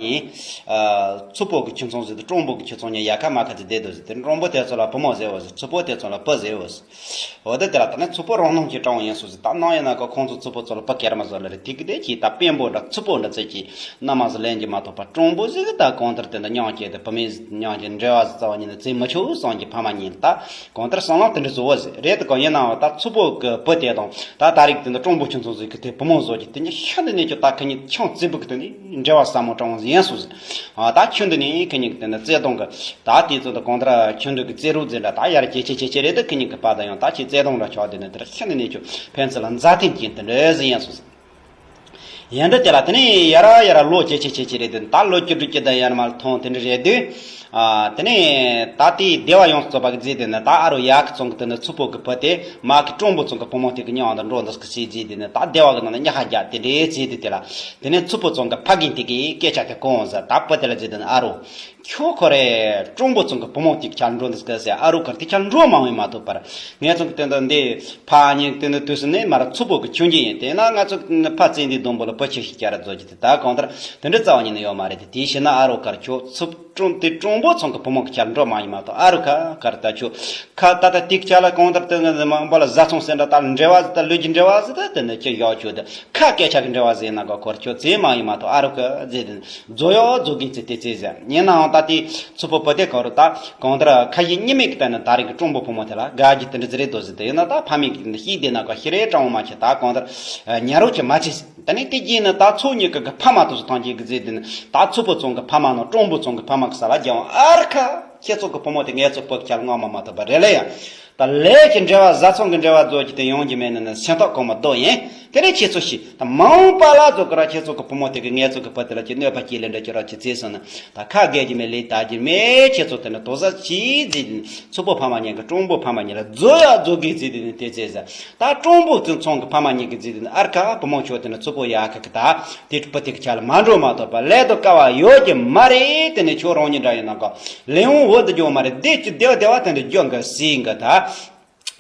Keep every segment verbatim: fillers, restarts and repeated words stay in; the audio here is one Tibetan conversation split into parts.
ཡིན། ཨ། མཚུར་ཕུ་གི་ཁྱིམ་ཚང་ཟེར་དུས་སྤྲང་པོ་གི་ཁྱིམ་ཚང་ཉིད་ཡ་ཁ་མ་ཁ་ཚེ་བསྡད་འདུག་ཟེར་དུས་སྤྲང་པོ་དེ་ཚོ་ལ་བུ་མོ་ཟེར་བ་ཟེར། མཚུར་ཕུ་དེ་ཚོ་ལ་བུ་ཟེར་བ་ཟེར། འོ་དེ་དེ་ལ་ད་ནི་མཚུར་ཕུ་རང་སྣང་གི་སྤྲང་བོ་ཡིན་སོང་ཟེར། ད་སྣང་ཡིན་ན་ཀ་ཁོང་ཚོ་མཚུར་ཕུ་ཚོ་ལ་བུ་སྐྱེས་མ་བཟོ་ལ་རེད། དེ་གི་དེ་གྱིས་ད་དཔོན་པོ་འདྲ་མཚུར་ཕུ་འདྲ་ཚོས་ཀྱིས་མནའ་མ་ཟིག་ལེན་གྱི་མ་གཏོགས་པ། སྤྲང་པོ་ཟིག་གི་ད་གང་ལྟར་དེ་འདྲ་མྱིང་སྐྱེས་ཏེ་བུ་མོ་མྱིང་གི་འབྲེལ་བ་ཟིག་རྩ་བ་ཉིད་ནས་བཙལ་མི་ཆོག་བསམ་གྱི་ཕ་མ་གཉིས་ད་གང་ལྟར་བསམ་བློ་དེ་འདྲ་བཟོ་བ་ཟིག་རེད། དེ་གང་ཡིན་ནའང་ད་མཚུར་ཕུ་གི་བུ་དེ་དང་ད་ད་རེས་དེ་འདྲ་སྤྲང་པོ་ཁྱིམ་ཚང་ཟིག་གི་དེ་བུ་མོ་བཟོ་རྒྱུ་དེ་ནི་ཤིན་ཏུ་ནས་ཀྱང་ད་ཁ་ཉིད་ཆང་བཙན་པོ་གི་དེ་ནི་འབྲེལ་བ་ཟབ་མོ་སྤྲང་བ་ཟིག་ཡིན་སོང་ཟིག་ཨ། ད་ཁྱོད་འདི་ནི་ཁ་ཉིད་ཀྱི་དེ་ནི་བརྩེ་དུང་གི་ད་དེ་ཚོ་ད་གང་ལྟར་ཁྱོད་འདི་གི་བརྩེ་རུ་འཛིན་འདྲ་ད་ཡར་ཇེ་ཆེ་ཇེ་ཆེ་རེད། ད་ཁ་ཉིད་ཀྱི་བར་དུ་ཡང་ད་ཁྱེད་བརྩེ་དུང་འདྲ་ཆགས་དེ་ནི་དེར་ཤིན་ཏུ་ནས་ཀྱང་ཕན་ཚུན་ལ་མཛའ་མཐུན་གྱི་དེ་འདྲ་ཟིག་ཡིན་སོང་ཟིག་ཡིན་འདྲ་དེ་ལ་དེ་ནས་ཡར་ཡར་ལོ་ཇེ་ཆེ་ཇེ་ཆེ་རེད། དེ་ད་ལོ་བཅུ་དྲུག་ཅུ་དང་ཡར་མར་ཐོན་དེ་འདྲ་རེད་དུས། ཨ། དེ་ནས་ད་ལྟའི་སྡེ་བ་ཡོངས་སུ་རྫོགས་པ་གིས་བརྫིས་དེ་ནི་ད་ཨ་རོ་ཡ་ཁུ་ཚང་གི་དེ་ནི་མཚུར་ཕུ་གི་བུ་དེ་མ་གི་སྤྲང་པོ་ཚང་གི་བུ་མོ་དེ་གི་མྱིང་དུ་འགྲོ་འདུག་གི་ཟེར་བརྫིས་དེ་ནི་ད་སྡེ་བ་གི་ནང་ན་ཉག་ཧ་རྒྱག་དེ་འདྲའི་བརྫིས་དེ་དེ་ལ་དེ་ནས་མཚུར་ཕུ་ཚང་གི་ཕ་རྒན་དེ་གིས་སྐད་ཆ་དེ་གང་ཟེར། ད་བུ་དེ་ལ་བརྫིས་དེ་ནི་ཨ་རོ། ཁྱོད་ཁོ་རེ་སྤྲང་པོ་ཚང་གི་བུ་མོ་དེ་གི་ཆ་འགྲོ་འདུག་གི་ཟེར། ཨ་རོ་ཁར་དེ་ཆ་འགྲོ་མ་འོང་མ་གཏོགས་པར་ངས་ཚང་གི་དོན་དུ་འདི་ཕ་ཉིད་དེ་ནི་དུས་སུ་ནས་མར་མཚུར་ཕུ་གི་ཆུང་ཆུང་ཡིན། དེས་ན་ང་ཚོ་ཕ་བཙན་དེའི་སྡོང་པོ་ལ་བུ་ཆེ་ཞིག་བསྐྱར་ར་བཟོ་རྒྱུ་དེ་ད་གང་ལྟར་དེ་འདྲ་རྩ་བ་ཉིད་ནས་ཡོད་མ་རེད། དེ་དེའི་ཕྱིར་ན་ཨ་རོ་ཁར་ཁྱོད་མཚུར་སྤྲང་དེ་སྤྲང་པོ་ཚང་གི་བུ་མོ་གི་ཆ་འགྲོ་མ་ཡིན་མ་གཏོགས། ཨ་རོ་ཁ་ཁར་ད་ཁྱོད་ཁ་ད་ལྟ་དེ་གི་ཆ་ལ་གང་ལྟར་དེ་ང་མང་པོ་ལ་བཟའ་ཚང་ཟེར་འདྲ་ད་འབྲེལ་བ་ཟིག་ད་ལུས་ཀྱི་འབྲེལ་བ་ཟིག་ད་དེ་ནི་ཅི་ཡག་ཆོད་དེ། ཁ་སྐད་ཆ་གི་འབྲེལ་བ་ཟེར་ན་ག་ཁོར་ཁྱོད་བཙན་མ་ཡིན་མ་གཏོགས་ཨ་རོ་ཁ་ཟེར་དེ་བཟོ་ཡག་བཟོ་གི་ཚེ་དེ་ཚེ་ཟེར། ཡིན་ནའང་ད་དེ་མཚུར་ཕུ་བུ་དེ་ག་རུ་ད་གང་ལྟར་ཁ་ཞེ་གཉིས་མེད་ཀྱི་ད་ནི་ད་རེས་ཀྱི་སྤྲང་པོ་བུ་མོ་དེ་ལ་དགའ་རྒྱུ་དེ་འདྲ་ཟིག་རེད་འདུག་ཟེར། དེ་ཡིན་ན་ད་ཕ་མེས་ཀྱི་དེ་འདྲ་ཤེས་བསྡད་ན་ག་ཤི་རེ་སྤྲང་བོ་མ་བྱེད། ད་གང་ལྟར་ཉར་རོགས་ཀྱི་མ་བྱེད། དེ་ནས་དེ་རྗེས་ནི་ད་མཚུར་གཉིས་ཀྱི་གི་ཕ་མ་དེ་ཚོ་ཐམས་ཅད་ཀྱིས་ཟེར་དེ་ནི་ད་མཚུར་ཕུ་ཚང་གི་ཕ་མ་ནང་སྤྲང་པོ་ཚང་གི་ཕ་མ་གི་ས་ལ་རྒྱག་འོང་། ཨ་རོ་ཁ་ཁྱེད་ཚོ་གི་བུ་མོ་དེ་ངེད་ཚོ་བུ་གི་ཆ་ལ་མངགས་མ་མ་ཐུབ་པ་རེད་ལ་ཡ། ད་ལས་ཀྱི་འབྲེལ་བ་བཟའ་ཚང་གི་འབྲེལ་བ་རྫོགས་ཀྱི་དེ་ཡོང་གི་མེད་ན་ནི་སེམས་ཐག་གོང་མ་རྡོ་ཡིན། དེ་ནས་ཁྱེད་ཚོ་ཤི་ད་མང་པ་ལ་རྫོགས་ཀྱི་ར་ཁྱེད་ཚོ་གི་བུ་མོ་དེ་གི་ངེད་ཚོ་གི་བུ་དེ་ལ་ཅི་གནོད་པ་སྐྱེལ་ལེ་འདྲ་ཁྱོད་ར་ཅི་བཙལ་སོང་ན་ད་ཁ་བརྒལ་གྱི་མེད་ལས་ད་གྱི་མེད། ཁྱེད་ཚོ་དེ་ནི་དོ་ཟ་ཅི་བརྫིས་དེ་ནི་མཚུར་ཕུ་ཕ་མ་གཉིས་ཀྱི་སྤྲང་པོ་ཕ་མ་གཉིས་ལ་རྫོགས་ཡག་རྫོགས་གི་བརྫིས་དེ་ནི་དེ་བཙལ་ཟ། ད་སྤྲང་པོ་དེ་ཚང་གི་ཕ་མ་གཉིས་ཀྱིས་བརྫིས་དེ་ནི་ཨར་ཁ་བུ་མོ་ཁྱོད་དེ་ནི་མཚུར་ཕུ་ཡག་གི་གི་ད་དེ་བུ་དེ་གི་ཆ་ལ་མ་འགྲོ་མ་ཐུབ་པ་ལས་དོ་དཀའ་བ་ཡོད་ཀྱི་མ་རེད། དེ་ནི་ཁྱོད་རང་ཉིད་འདྲ་ཡིན་ན་ག་ལས་འོང་བོད་དུ་འགྱོ་མ་རེད། དེ་ཅི་བདེ་བ་བདེ་བ་དེ་འདྲ་རྒྱུ་འགའ་ཟིན་གི་ད།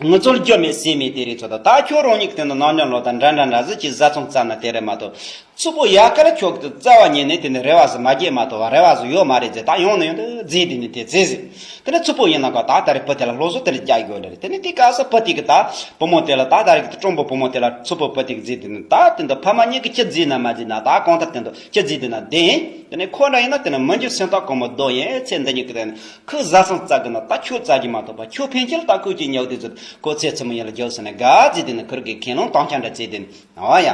ངུ་ཚོར་རྒྱུ་མེད་ཟིན་མེད་དེ་རེད་ཚོ། ད་ད་ཁྱོད་རང་ཉིད་ཀྱི་དེ་ནི་ནང་ཉམས་ལོ་དང་འདྲ་འདྲ་འདྲ་ཟིག་གི་བཟའ་ཚང་བཙལ་ན་དེ་རེད་མ་གཏོགས། མཚུར་ཕུ་ཡག་ག་ལ་ཁྱོད་ཀྱི་རྩ་བ་ཉིད་ནས་དེ་ནི་རེ་བ་ཟིག་མ་སྐྱེས་མ་གཏོགས་བ་རེ་བ་ཟིག་ཡོད་མ་རེད་ཟེར། ད་ཡོང་ནི་ཡོང་དུ་བརྫིས་དེ་ནི་དེ་བརྫིས་ཟིག་དེ་ནི་མཚུར་ཕུ་ཡིན་ན་ག་ད་ད་རེས་བུ་དེ་ལ་སློབ་གསོ་དེ་རྒྱག་དགོས་ལེ་རེད། དེ་ནི་དེ་ག་ས་བུ་དེ་གི་ད་བུ་མོ་དེ་ལ་ད་ད་རེས་ཀྱི་སྤྲང་པོ་བུ་མོ་དེ་ལ་མཚུར་ཕུ་བུ་དེ་གི་བརྫིས་དེ་ནི་ད་དེ་འདི་ཕ་མ་གཉིས་ཀྱིས་ཅི་བརྫིས་ན་མ་བརྫིས་ན་ད་གང་ལྟར་དེ་འདི་ཅི་བརྫིས་དེ་ན་བདེན། དེ་ནི་ཁོ་འདྲ་ཡིན་ན་དེ་ནི་མི་འགྱུར་སེམས་ཐག་གོང་མོ་རྡོ་ཡིན། ཚེ་འདི་ཉིད་ཀྱི་དེ་ནི། ཁོས་བཟའ་ཚང་བཙལ་གི་ན་ད་ཁྱོད་བཙལ་གི་མ་གཏོགས་པ་ཁྱོད་ཕན་ཆད་ད་ཁོས་ཀྱི་ཉོག་དེ་ཚོ་ཁོ་ཚེ་ཚེ་མོ་ཡིན་ལ་རྒྱོབ་ཟེར་ནས་དགའ་བརྩིས་དེ་ནི་ཁུར་གི་ཁས་ལོང་དང་ཆ་འདྲ་བརྩིས་དེ་ནི་ཨ་ཡ།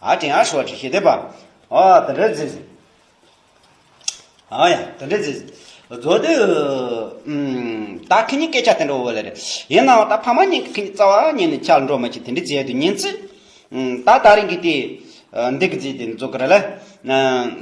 ཨ་དྲིན་ཨ་ཧྲོ་ཁྲི་ཤི་དེ་པ། ཨ་དེ་འདྲ་བརྩིས་ཟིན། ཨ་ཡ་དེ་འདྲ་བརྩིས་ཟིན། བཟོ་དུས། ད་ཁི་གཉིས་སྐད་ཆ་དེ་འདྲ་བོ་ལེ་རེད། ཡིན་ནའང་ད་ཕ་མ་གཉིས་ཀྱི་ཁི་གཉིས་རྩ་བ་ཉིད་ནས་ཆགས་འགྲོ་མ་བྱེད་དེ་འདྲ་བརྩིས་དུས་ཉིན་ཚེ། ད་ད་རིང་གི་དེ། འདི་གི་རྫས་དེ་འཛུགས་གི་རེད་ལ།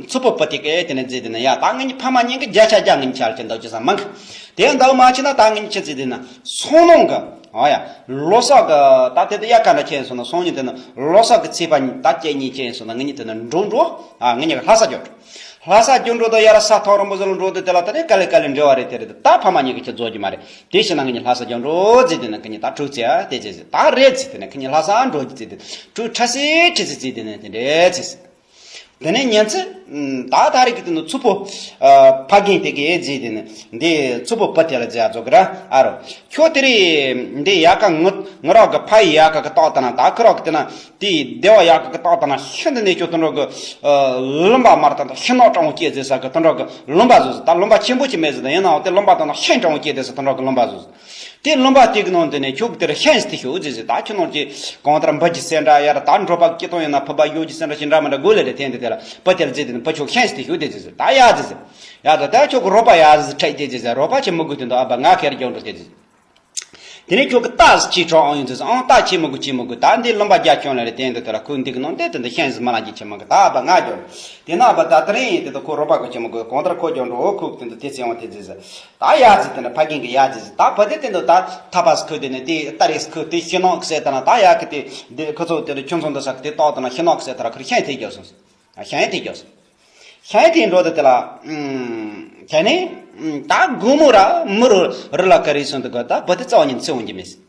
མཚུར་ཕུ་བུ་དེ་གི་དེ་ནས་རྫས་དེ་ནས་ཡ་ད་ངེད་གཉིས་ཕ་མ་གཉིས་ཀྱི་བརྒྱ་ཆ་བརྒྱ་ངེད་གཉིས་ཆ་ལ་ཅི་འདུག་ཅི་ས་མང་གི། དེ་འདུག་མ་བྱས་ན་ད་ངེད་གཉིས་ཅི་རྫས་དེ་ན་སོང་ནང་གི། ཨ་ཡ། ལོ་གསར་གི་ད་དེ་དུ་ཡ་ག་འདྲ་ཁྱེད་སོང་ན་སང་ཉིན་དེ་ན་ལོ་གསར་གི་ཚེས་པ་ད་ཁྱེད་གཉིས་ཁྱེད་སོང་ན་ངེད་གཉིས་དེ་ན་འགྲོ་འགྲོ། ཨ་ངེད་གཉིས་ཀྱི་ལྷ་ས་འགྱོ་འགྲོ། ལྷ་ས་འགྱོ་འགྲོ་དུ་ཡ་ར་ས་ཐོག་རིང་པོ་ཟིག་ལ་འགྲོ་དུ་དེ་ལ་ད་ནི་ག་ལེ་ག་ལེ་འབྲེལ་བ་རེད། དེ་རེད་ད་ཕ་མ་གཉིས་ཀྱི་ཁྱེད་རྫོགས་ཀྱི་མ་རེད། དེ་བྱས་ན་ངེད་གཉིས་ལྷ་ས་འགྱོ་འགྲོ་ཟེར་དེ་ན་ཁྱེད་གཉིས་ད་ཕྲུག་ཚེ་ཨ་དེ་ཟེར་ཟེར་ད་རེད་ཟེར་དེ་ན་ཁྱེད་གཉིས་ལྷ་ས་འགྲོ་རྒྱུ་ཟེར་དེ་ཕྲུག་ཁྲ་སེ་ཁྲི་སེ་ཟེར་དེ་ན་དེ་འདྲས་ཟེར་ཟེར། དེ་ནས་ཉིན་ཚེ། ད་ད་རེས་ཀྱི་དེ་ནི་མཚུར་ཕུ། ཕ་རྒན་དེ་གས་ཟེར་དེ་ནི་འདི་མཚུར་ཕུ་བུ་དེ་ལ་ཟེར་ཡ་ཚོ་གི་ར་ཨ་རོ། ཁྱོད་དེ་རེད་འདི་ཡ་ག་ངུ་ངུ་རོག་གི་ཕ་ཡི་ཡ་ག་གི་ཏོག་ད་ན་ད་ཁུ་རོག་གི་དེ་ན་དེ་སྡེ་བ་ཡ་ག་གི་ཏོག་ད་ན་ཤིན་ཏུ་ནས་ཁྱོད་དེ་འགྲོ་གི། ལུམ་པ་མར་ད་ད་ཤིང་ནག་སྤྲང་བོ་སྐྱེས་ཟེར་ས་གི་དེ་འགྲོ་གི་ལུམ་པ་བཟོ་ཟེར། ད་ལུམ་པ་ཆེན་པོ་ཅིག་མེད་ཟེར། ད་ཡིན་ནའང་དེ་ལུམ་པ་དང་ན་ཤིང་སྤྲང་བོ་སྐྱེས་དེ་ཟེར་དེ་འགྲོ་གི་ལུམ་པ་བཟོ་ཟེར། དེ་ལུམ་པ་དེ་གི་ནང་དེ་ནས་ཁྱོད་ཀྱི་དེར་ཤིང་ཟེར་ཤོག་ཟེར་ཟེར། ད་ཁྱོད་ནང་གི་གང་ལྟར་འབུ་གི་སེ་འདྲ་ཡར་ད་འགྲོ་པ་སྐྱིད་གཏོང་ཡོད་ན་ཕུ་པ་གཡོ་གི་སེ་འདྲ་ཞིག་འདྲ་མི་འདྲ་དགོས་ལེ་རེད། དེ་འདི་དེ་ལ་བུ་དེར་ཟེར་དེ་ནི་བུ་ཁྱོད་ཤིང་ཟེར་ཤོག་དེ་ཟེར་ཟེར། ད་ཡ་ཟེར་ཟེར། ཡ་ད་ད་ཁྱོད་ཀྱི་རོགས་པ་ཡ་ཟེར་ཁྲིད་དེ་ཟེར་ཟེར། རོགས་པ་ཆེ་མི་དགོས་དེ་འདུག་ཨ་བ་ང་ཁེར་རྒྱང་འགྲོ་དེ་ཟེར། དེ་ནས་ཁྱོད་ཀྱི་རྟ་ཟེར་ཅིག་གྲོགས་ཨང་ཡོང་ཟེར་ཟེར། ཨང་རྟ་ཆེ་མི་དགོས་ཆེ་མི་དགོས། ད་འདི་ལུམ་པ་རྒྱ་ཁྱོད་ལ་རེད། དེ་འདི་དེ་ལ་ཁོས་འདི་གི་ནང་དེ་དེ་འདི་ཤིང་ཟེར་མ་ལ་གྱི་ཆེ་མི་དགོས། ད་ཨ་བ་ང་རྒྱང་འགྲོ། དེ་ན་ཨ་བ་ད་དེ་རིང་ཡིན་དེ་དེ་ཁོ་རོགས་པ་གོ་ཆེ་མི་དགོས། གང་ལྟར་ཁོ་རྒྱང་འགྲོ་འོ་ཁོ་གི་དེ་འདི་དེ་ཚེ་ཡོང་དེ་ཟེར་ཟེར། ད་ཡ་ཟེར་དེ་ནི་ཕ་རྒན་གྱི་ཡ་ཟེར་ཟེར། ད་བུ་དེ་དེ་འདི་ད་ཐ་པ་ཟེར་ཁོས་དེ་ནི་དེ་ཏ་རེ་ཟེར་ཁོས་དེ་ཤིང་ནག་ཟེར་ད་ན་ད་ཡ་གི་དེ་འདི་ཁོ་ཚོ་དེ་འདི་ཁྱོད་ཚོ་འདི་ས་གི་དེ་ཏོག་ད་ན་ཤིང་ནག་ཟེར་ད་ར་ཁོར་ཤིང་དེ་རྒྱག་སོང་ཟེར། ཤིང་དེ་རྒྱག་སོང་། ཤིང་དེ་འགྲོ་དེ་དེ་ལ་ཨུམ་ཁྱེད་ནི་ད་དགོང་མོ་ར་མི་རུ་རི་ལ་ཀ་རི་སོང་དུ་ག་ད་བུ་དེ་རྩ་བ་ཉིད་ཚེ་འོང་གི་མེད་ཟེར།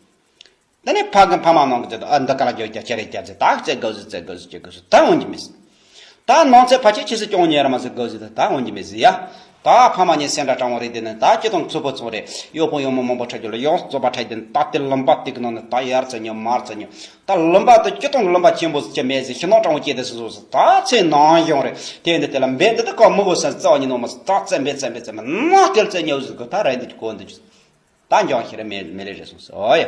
དེ་ནས་ཕ་གི་ཕ་མ་ནང་གི་ཚེ་ད་ཨ་འདི་ག་ལ་རྒྱག་རྒྱག་ཁྱེད་རེ་རྒྱག་ཟེར། ད་ཚེ་དགོས་ཟེར་ཚེ་དགོས་ཟེར་ཁྱེད་དགོས་ཟེར་ད་འོང་གི་མེད་ཟེར། ད་ནང་ཚན་ཕལ་ཆེར་ཁྱེད་ཚོས་ཀྱང་ཉན་ར་མ་ཟེར་དགོས་ཟེར་ད་ད་འོང་གི་མེད་ཟེར་ཡ། ད་ཕ་མ་གཉིས་སེམས་འདྲ་དྲང་བོ་རེད། དེ་ནི་ད་སྤྱི་དང་ཚོ་པོ་ཚོང་རེད། གཡོག་པོ་གཡོག་མོ་མང་པོ་འཁྲིད་རྒྱུ་ལ་ཡོངས་རྫོགས་པ་འཁྲིད། དེ་ནི་ད་དེ་ལུང་པ་དེ་གི་ནང་ནས་ད་ཡར་བཙལ་ཉོ་མར་བཙལ་ཉོ། ད་ལུང་པ་དེ་སྤྱི་དང་ལུང་པ་ཆེན་པོ་ཅི་མེད་ཟེར་ཕྱི་ནང་དྲང་བོ་སྐྱེས་དེ་སོ་སོ་ད་ཚེ་ནང་བྱུང་རེད། དེ་འདི་དེ་ལ་འབད་འདི་ད་ཀ་མི་གོ་སེམས་རྩ་བ་ཉིད་ནོ་མ་ད་བཙལ་འབད་བཙལ་འབད་བཙལ་འབད་ན་སྐལ་བཙལ་ཉོ་ཟེར་གོ་ད་རེད། འདི་གོ་འདི་ད་འཇོག་ཤེས་རེད། མེད་མེད་ལེ་རེད་སོང་ཟེར། ཨོ་ཡ།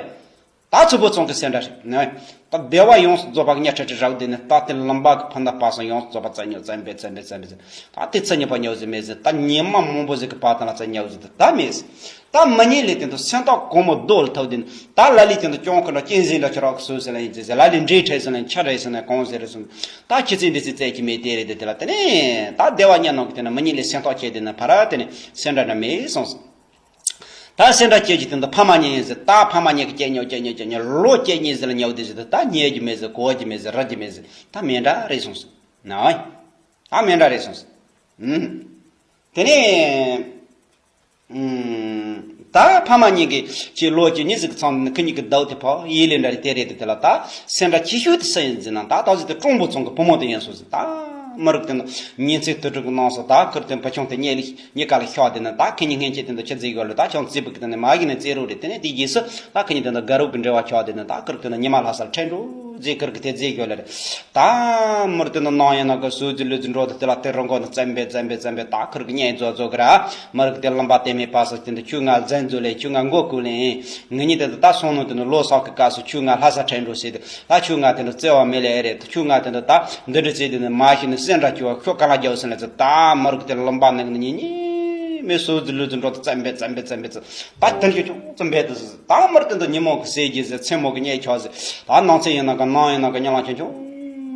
ད་ཚོ་པོ་ཚང་གི་སེམས་འདྲ་རེད་ནས། ད་བདེ་བ་ཡོངས་སུ་རྫོགས་པ་གི་གཉའ་ཁྲི་ཁྲི་རག་དེ་ནས་ད་དེ་ལུང་པ་གི་ཕ་མཐའ་བར་གསུམ་ཡོངས་སུ་རྫོགས་པ་བཙལ་ཉོ་བཙལ་འབད་བཙལ་འབད་བཙལ་འབད་ད་དེ་ཚེ་ཉེས་པ་ཉོ་ཟེར་མེད་ཟེར། ད་ཉི་མ་མང་པོ་ཟིག་གི་བར་དང་ལ་བཙལ་ཉོ་ཟེར་ད་མེད་ཟེར། ད་མི་གཉིས་ལས་དེ་འདུག་སེམས་ཐག་གོང་མོ་རྡོ་ལ་ཐུག་དེ་ནས་ད་ལ་ལས་དེ་འདུག་ཅོང་ཁ་འདྲ་གཅན་གཟན་འདྲ་ཁྱོད་རག་གི་སུ་ཟེར་ལ་ཡིན་ཟེར་ཟེར། ལ་ལས་འདྲེ་ཁྲལ་ཟེར་ལ་ཡིན་ཆ་རེད་ཟེར་ན་གང་ཟེར་རེད་སོང་། ད་ཁྱི་ཚེ་འདི་ཚེ་བཙལ་གྱི་མེད་དེ་རེད། དེ་དེ་ལ་དེ་ནས་ད་བདེ་བ་གཉའ་ནང་གི་དེ་ནས་མི་གཉིས་ལས་སེམས་ཐག་ཆད་དེ་ནས་ཕ་ར་དེ་ནས་སེམས་འདྲ་འདྲ་མེད་སོང་ཟེར། ད་སེམས་འདྲ་སྐྱེ་རྒྱུ་དེ་འདི་ཕ་མ་གཉིས་ཡིན་ཟེར། ད་ཕ་མ་གཉིས་ཀྱི་སྐྱེ་ཉོ་སྐྱེ་ཉོ་སྐྱེ་ཉོ་ལོ་སྐྱེ་གཉིས་ཟེར་ལ་ཉོ་དེ་ཟེར། ད་ཉལ་རྒྱུ་མེད་ཟེར། གོ་རྒྱུ་མེད་ཟེར། ར་རྒྱུ་མེད་ཟེར། ད་མེད་འདྲ་རེད་སོང་ཟེར་ན། ད་མེད་འདྲ་རེད་སོང་ཟེར། ཨུམ། དེ་ནས་ཨུམ། ད་ཕ་མ་གཉིས་ཀྱི་ཀྱི་ལོ་གཅིག་གཉིས་ཟིག་ཚང་ནི་ཁི་གཉིས་ཀྱི་ཟླ་བ་དེ་ཕོག་ཡིད་ལས་འདྲ་རེད། དེ་རེད་དེ་དེ་ལ་ད་སེམས་འདྲ་ཆེ་ཤོས་དེ་སུ་ཡིན་ཟེར་ན། ད་ད་ཟེར་དེ་གྲོང་པོ་ཚང་གི་བུ་མོ་དེ་ཡིན་སོང་ཟེར། ད་མི་རིགས་དེ་ནི་ཉིན་མཚན་དུས་དྲུག་གི་ནང་སོ་ད་ཁིར་དེ་བུ་ཆུང་དེ་གཉིས་ལས། གཉིས་ཀ་ལ་ཤོག་དེ་ནི་ད་ཁི་གཉིས་སྔན་ཆད་དེ་འདི་ཁྱི་རྫི་ཡོད་ལ་ད་ཁྱོད་རྫི་བུ་གི་དེ་ནི་མ་གི་ནི་རྫི་རོགས་རེད། དེ་ནས་དེ་རྗེས་སུ་ད་ཁི་གཉིས་དེ་འདི་དགའ་རོགས་གི་འབྲེལ་བ་ཆགས་དེ་ནི་ད་ཁིར་དེ་ནི་ཉི་མ་ལྷ་སར་ཁྲལ་འགྲོ་རྫི་ཁིར་གི་དེ་རྫི་ཡོད་ལ་རེད། ད་མུར་དེ་ནི་ནང་ཡིན་ན་གི་སུ་རྫི་ལུ་རྫི་འགྲོ་དེ་དེ་ལ་དེ་རང་གོ་ནི་བཙན་པས་བཙན་པས་བཙན་པས་ད་ཁིར་གི་གཉེན་རྫོ་རྫོ་གི་ར། མུར་གི་དེ་ལུང་པ་དེ་མེད་པ་སོ་དེ་འདི་ཁྱོད་ང་བཙན་རྫོ་ལས་ཁྱོད་ང་མགོ་ཀུ་ལེན་ངི་གཉིས་དེ་འདི་ད་སོང་ནོ་དེ་ནི་ལོ་སོག་གི་སྐབས་སུ་ཁྱོད་ང་ལྷ་ས་ཁྲལ་འགྲོ་ཟེར་དེ། ད་ཁྱོད་ང་དེ་འདྲ་བརྩེ་བ་མེད་ལེ་རེད། ཁྱོད་ང་དེ་འདྲ་ད་འདི་འདྲ་བྱས་དེ་ནི་མ་ཤི་ནི་སེམས་འདྲ་སྐྱོ་བ་ཁྱོད་ག་ལ་རྒྱབ་སོང་ལེ་ཟེར། ད་མུ་རུག་དེ་ལུང་པ་ནང་ནི་ཉིན་ཉིན་མི་སོ་ཟི་ལུ་ཟི་འགྲོ་དུ་བཙན་པས་བཙན་པས་བཙན་པས་ད་དེ་ཁྱོད་ཁྱོད་བཙན་པས་དུ་ཟི། ད་མུ་རུག་དེ་འདྲ་ཉིན་མོ་གི་ཟས་རྒྱུ་ཟི་མཚན་མོ་གི་གཉེན་ཆོག་ཟི། ད་ནང་ཚན་ཡིན་ན་ག་ནང་ཡིན་ན་ག་ཉལ་ལང་ཁྱོད་ཁྱོད་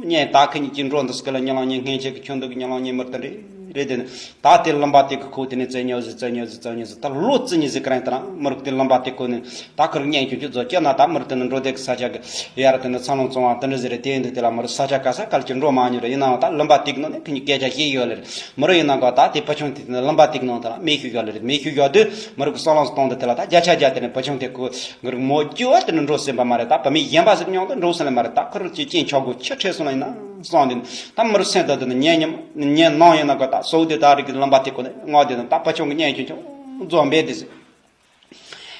གཉེན་ད་ཁི་གཉིས་ཀྱི་འགྲོ་འདུག་སྐུ་ལ་ཉལ་ལང་ཉིན་སྔན་ཆད་ཀྱི་ཁྱོད་འདུག་གི་ཉལ་ལང་ཉིན་མུར་དེ་འདྲ་རེད་དེ་ནི། ད་དེ་ལུང་པ་དེ་གི་ཁོ་དེ་ནས་བཙལ་ཉོ་ཟི་བཙལ་ཉོ་ཟི་བཙལ་ཉོ་ཟི་ད་ལོ་བཙལ་ཉོ་ཟི་ག་རང་དེ་རང་མུ་རུག་དེ་ལུང་པ་དེ་ཁོ་ནས་ད་ཁིར་གཉེན་ཁྱོད་ཁྱོད་ཚོ་སྐྱེ་ན་ད་མུར་དེ་ནི་འགྲོ་དེ་གི་ས་ཆ་གི་ཡར་དེ་ནི་ཚ་ལོང་བཙོང་བ་དེ་འདྲ་ཟི་རེད། དེ་འདི་དེ་ལ་མུ་རུག་ས་ཆ་ག་ས་ག་ལ་ཅི་འགྲོ་མ་ཉོ་རེད། ཡིན་ནའང་ད་ལུང་པ་དེ་གི་ནང་ནས་ཁི་གཉིས་སྐད་ཆ་བཤད་ཡོད་ལེ་རེད། མུ་རུག་ཡིན་ན་ག་ད་དེ་ཕ་ཆུང་དེ་དེ་ནི་ལུང་པ་དེ་གི་ནང་དེ་རང་མེ་ཤུ་ཡོད་ལེ་རེད། མེ་ཤུ་ཡོད་དུས་མུ་རུག་གི་སོང་ལོང་སྟོང་དེ་དེ་ལ་ད་བརྒྱ་ཆ་བརྒྱ་དེ་ནི་ཕ་ཆུང་དེ་ཁོ་གི་རིག་མོ་སྐྱུ་བ་དེ་ནི་འགྲོ་སྲིད་པ་མ་རེད། ད་བུད་མེད་གཞན་པ་ཟིག་མྱོང་དུ་འགྲོ་སྲིད་ལེ་མ་རེད། ད་ཁོ་རང་ཅིག་སྐྱེན་ཆོག་གོ་ཆི་ཁྲེལ་སོང་ལ་ཡིན་ན་སོང་དེ་ནི་ད་མུ་རུག་སེམས་ད་དེ་ནི་ཉན་ཉམ་ཉན་ནང་ཡིན་ན་ག་ད་སོ་དེ་ད་རིག་གི་ལུང་པ་དེ་ཁོ་ནས་ངོ་དེ་ནི་ད་ཕ་ཆུང་གི་གཉེན་ཁྱོད་ཁྱོད་རྫོགས་འབད་དེ་ཟི།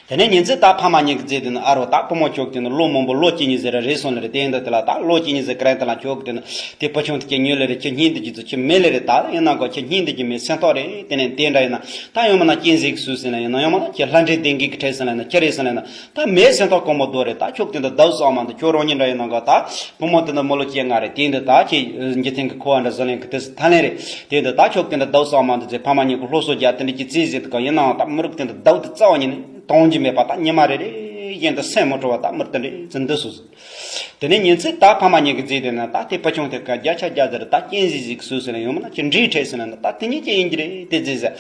དེ་ནས་ཉིན་ཚེ་ད་ཕ་མ་གཉིས་ཀྱི་རྫས་དེ་ནི་ཨ་རོ་ད་བུ་མོ་ཁྱོད་དེ་ནི་ལོ་མང་པོ་ལོ་གཅིག་གཉིས་ཟེར་རེ་སོང་ལེ་རེད། དེ་འདི་དེ་ལ་ད་ལོ་གཅིག་གཉིས་ཟེར་ག་རང་དེ་ལ་ཁྱོད་ཀྱི་དེ་ནི་དེ་ཕ་ཆུང་དེ་ཁྱེད་ཉོས་ལེ་རེད། ཁྱེད་གཉིས་འདི་གྱི་ཚོ་ཁྱེད་མེད་ལེ་རེད། ད་ཡིན་ན་གོ་ཁྱེད་གཉིས་འདི་གྱི་མེད་སེམས་ཐོག་རེད། དེ་ནས་དེ་འདྲ་ཡིན་ན་ད་ཡོང་མ་ན་གཅན་གཟན་གྱི་སུ་ཟིན་ལ་ཡིན་ན་ཡོང་མ་ན་ཁྱེད་ལྷ་འདྲེ་ལྡན་གྱི་གི་ཁྲེལ་ཟིན་ལ་ཡིན་ན་ཁྱེད་རེད་ཟིན་ལ་ཡིན་ན་ད་མེད་སེམས་ཐོག་གོང་མོ་རྡོ་རེད། ད་ཁྱོད་དེ་འདི་ཟླ་བ་གསུམ་མ་འདི་ཁྱོད་རང་ཉིད་འདྲ་ཡིན་ན་གོ་ད་བུ་མོ་དེ་འདི་མི་ལོ་བཅོ་ལྔ་རེད། དེ་འདི་ད་ཁྱེད་འཇིག་རྟེན་གྱི་འཁོར་བ་འདྲ་ཟི་ལེན་གི་དེ་སི་ཐ་ལེན་རེད། དེ་འདི་ད་ཁྱོད་དེ་འདི་ཟླ་བ་གསུམ་མ་འདི་ཚེ་ཕ་མ་གཉིས་ཀྱི་སློབ་གསོ་རྒྱག་དེ་འདི་ཀྱི་རྩིས་ཟིན་དུ་ག་ཡིན་ནའང་ད་མི་རིགས་དེ་འདི་ཟླ་བ་དེ་རྩ་བ་ཉིད་ནས་གཏོང་རྒྱུ་མེད་པ་ད་ཉི་མ་རེ་རེ་བཞིན་དུ་སེམས་མི་སྤྲོ་བ་ད་མི་རིགས་དེ་འདྲའི་ཚི་འདི་སུ་ཟིན། དེ་ནས་ཉིན་ཚེ་ད་ཕ་མ་གཉིས་ཀྱི་རྫས་དེ་ན་ད་དེ་ཕ་ཆུང་དེ་ག་བརྒྱ་ཆ་བརྒྱ་ཟེར་ད་གཅན་གཟན་ཟིག་སུ་ཟེར་ན་ཡོང་མ་ན་ཅི་འདྲའི་ཁྲེལ་ཟེར་ན་ད་དེ་ཉིད་ཀྱི་ཡིན་གྱི་རེད་དེ་རྫས་ཟེར།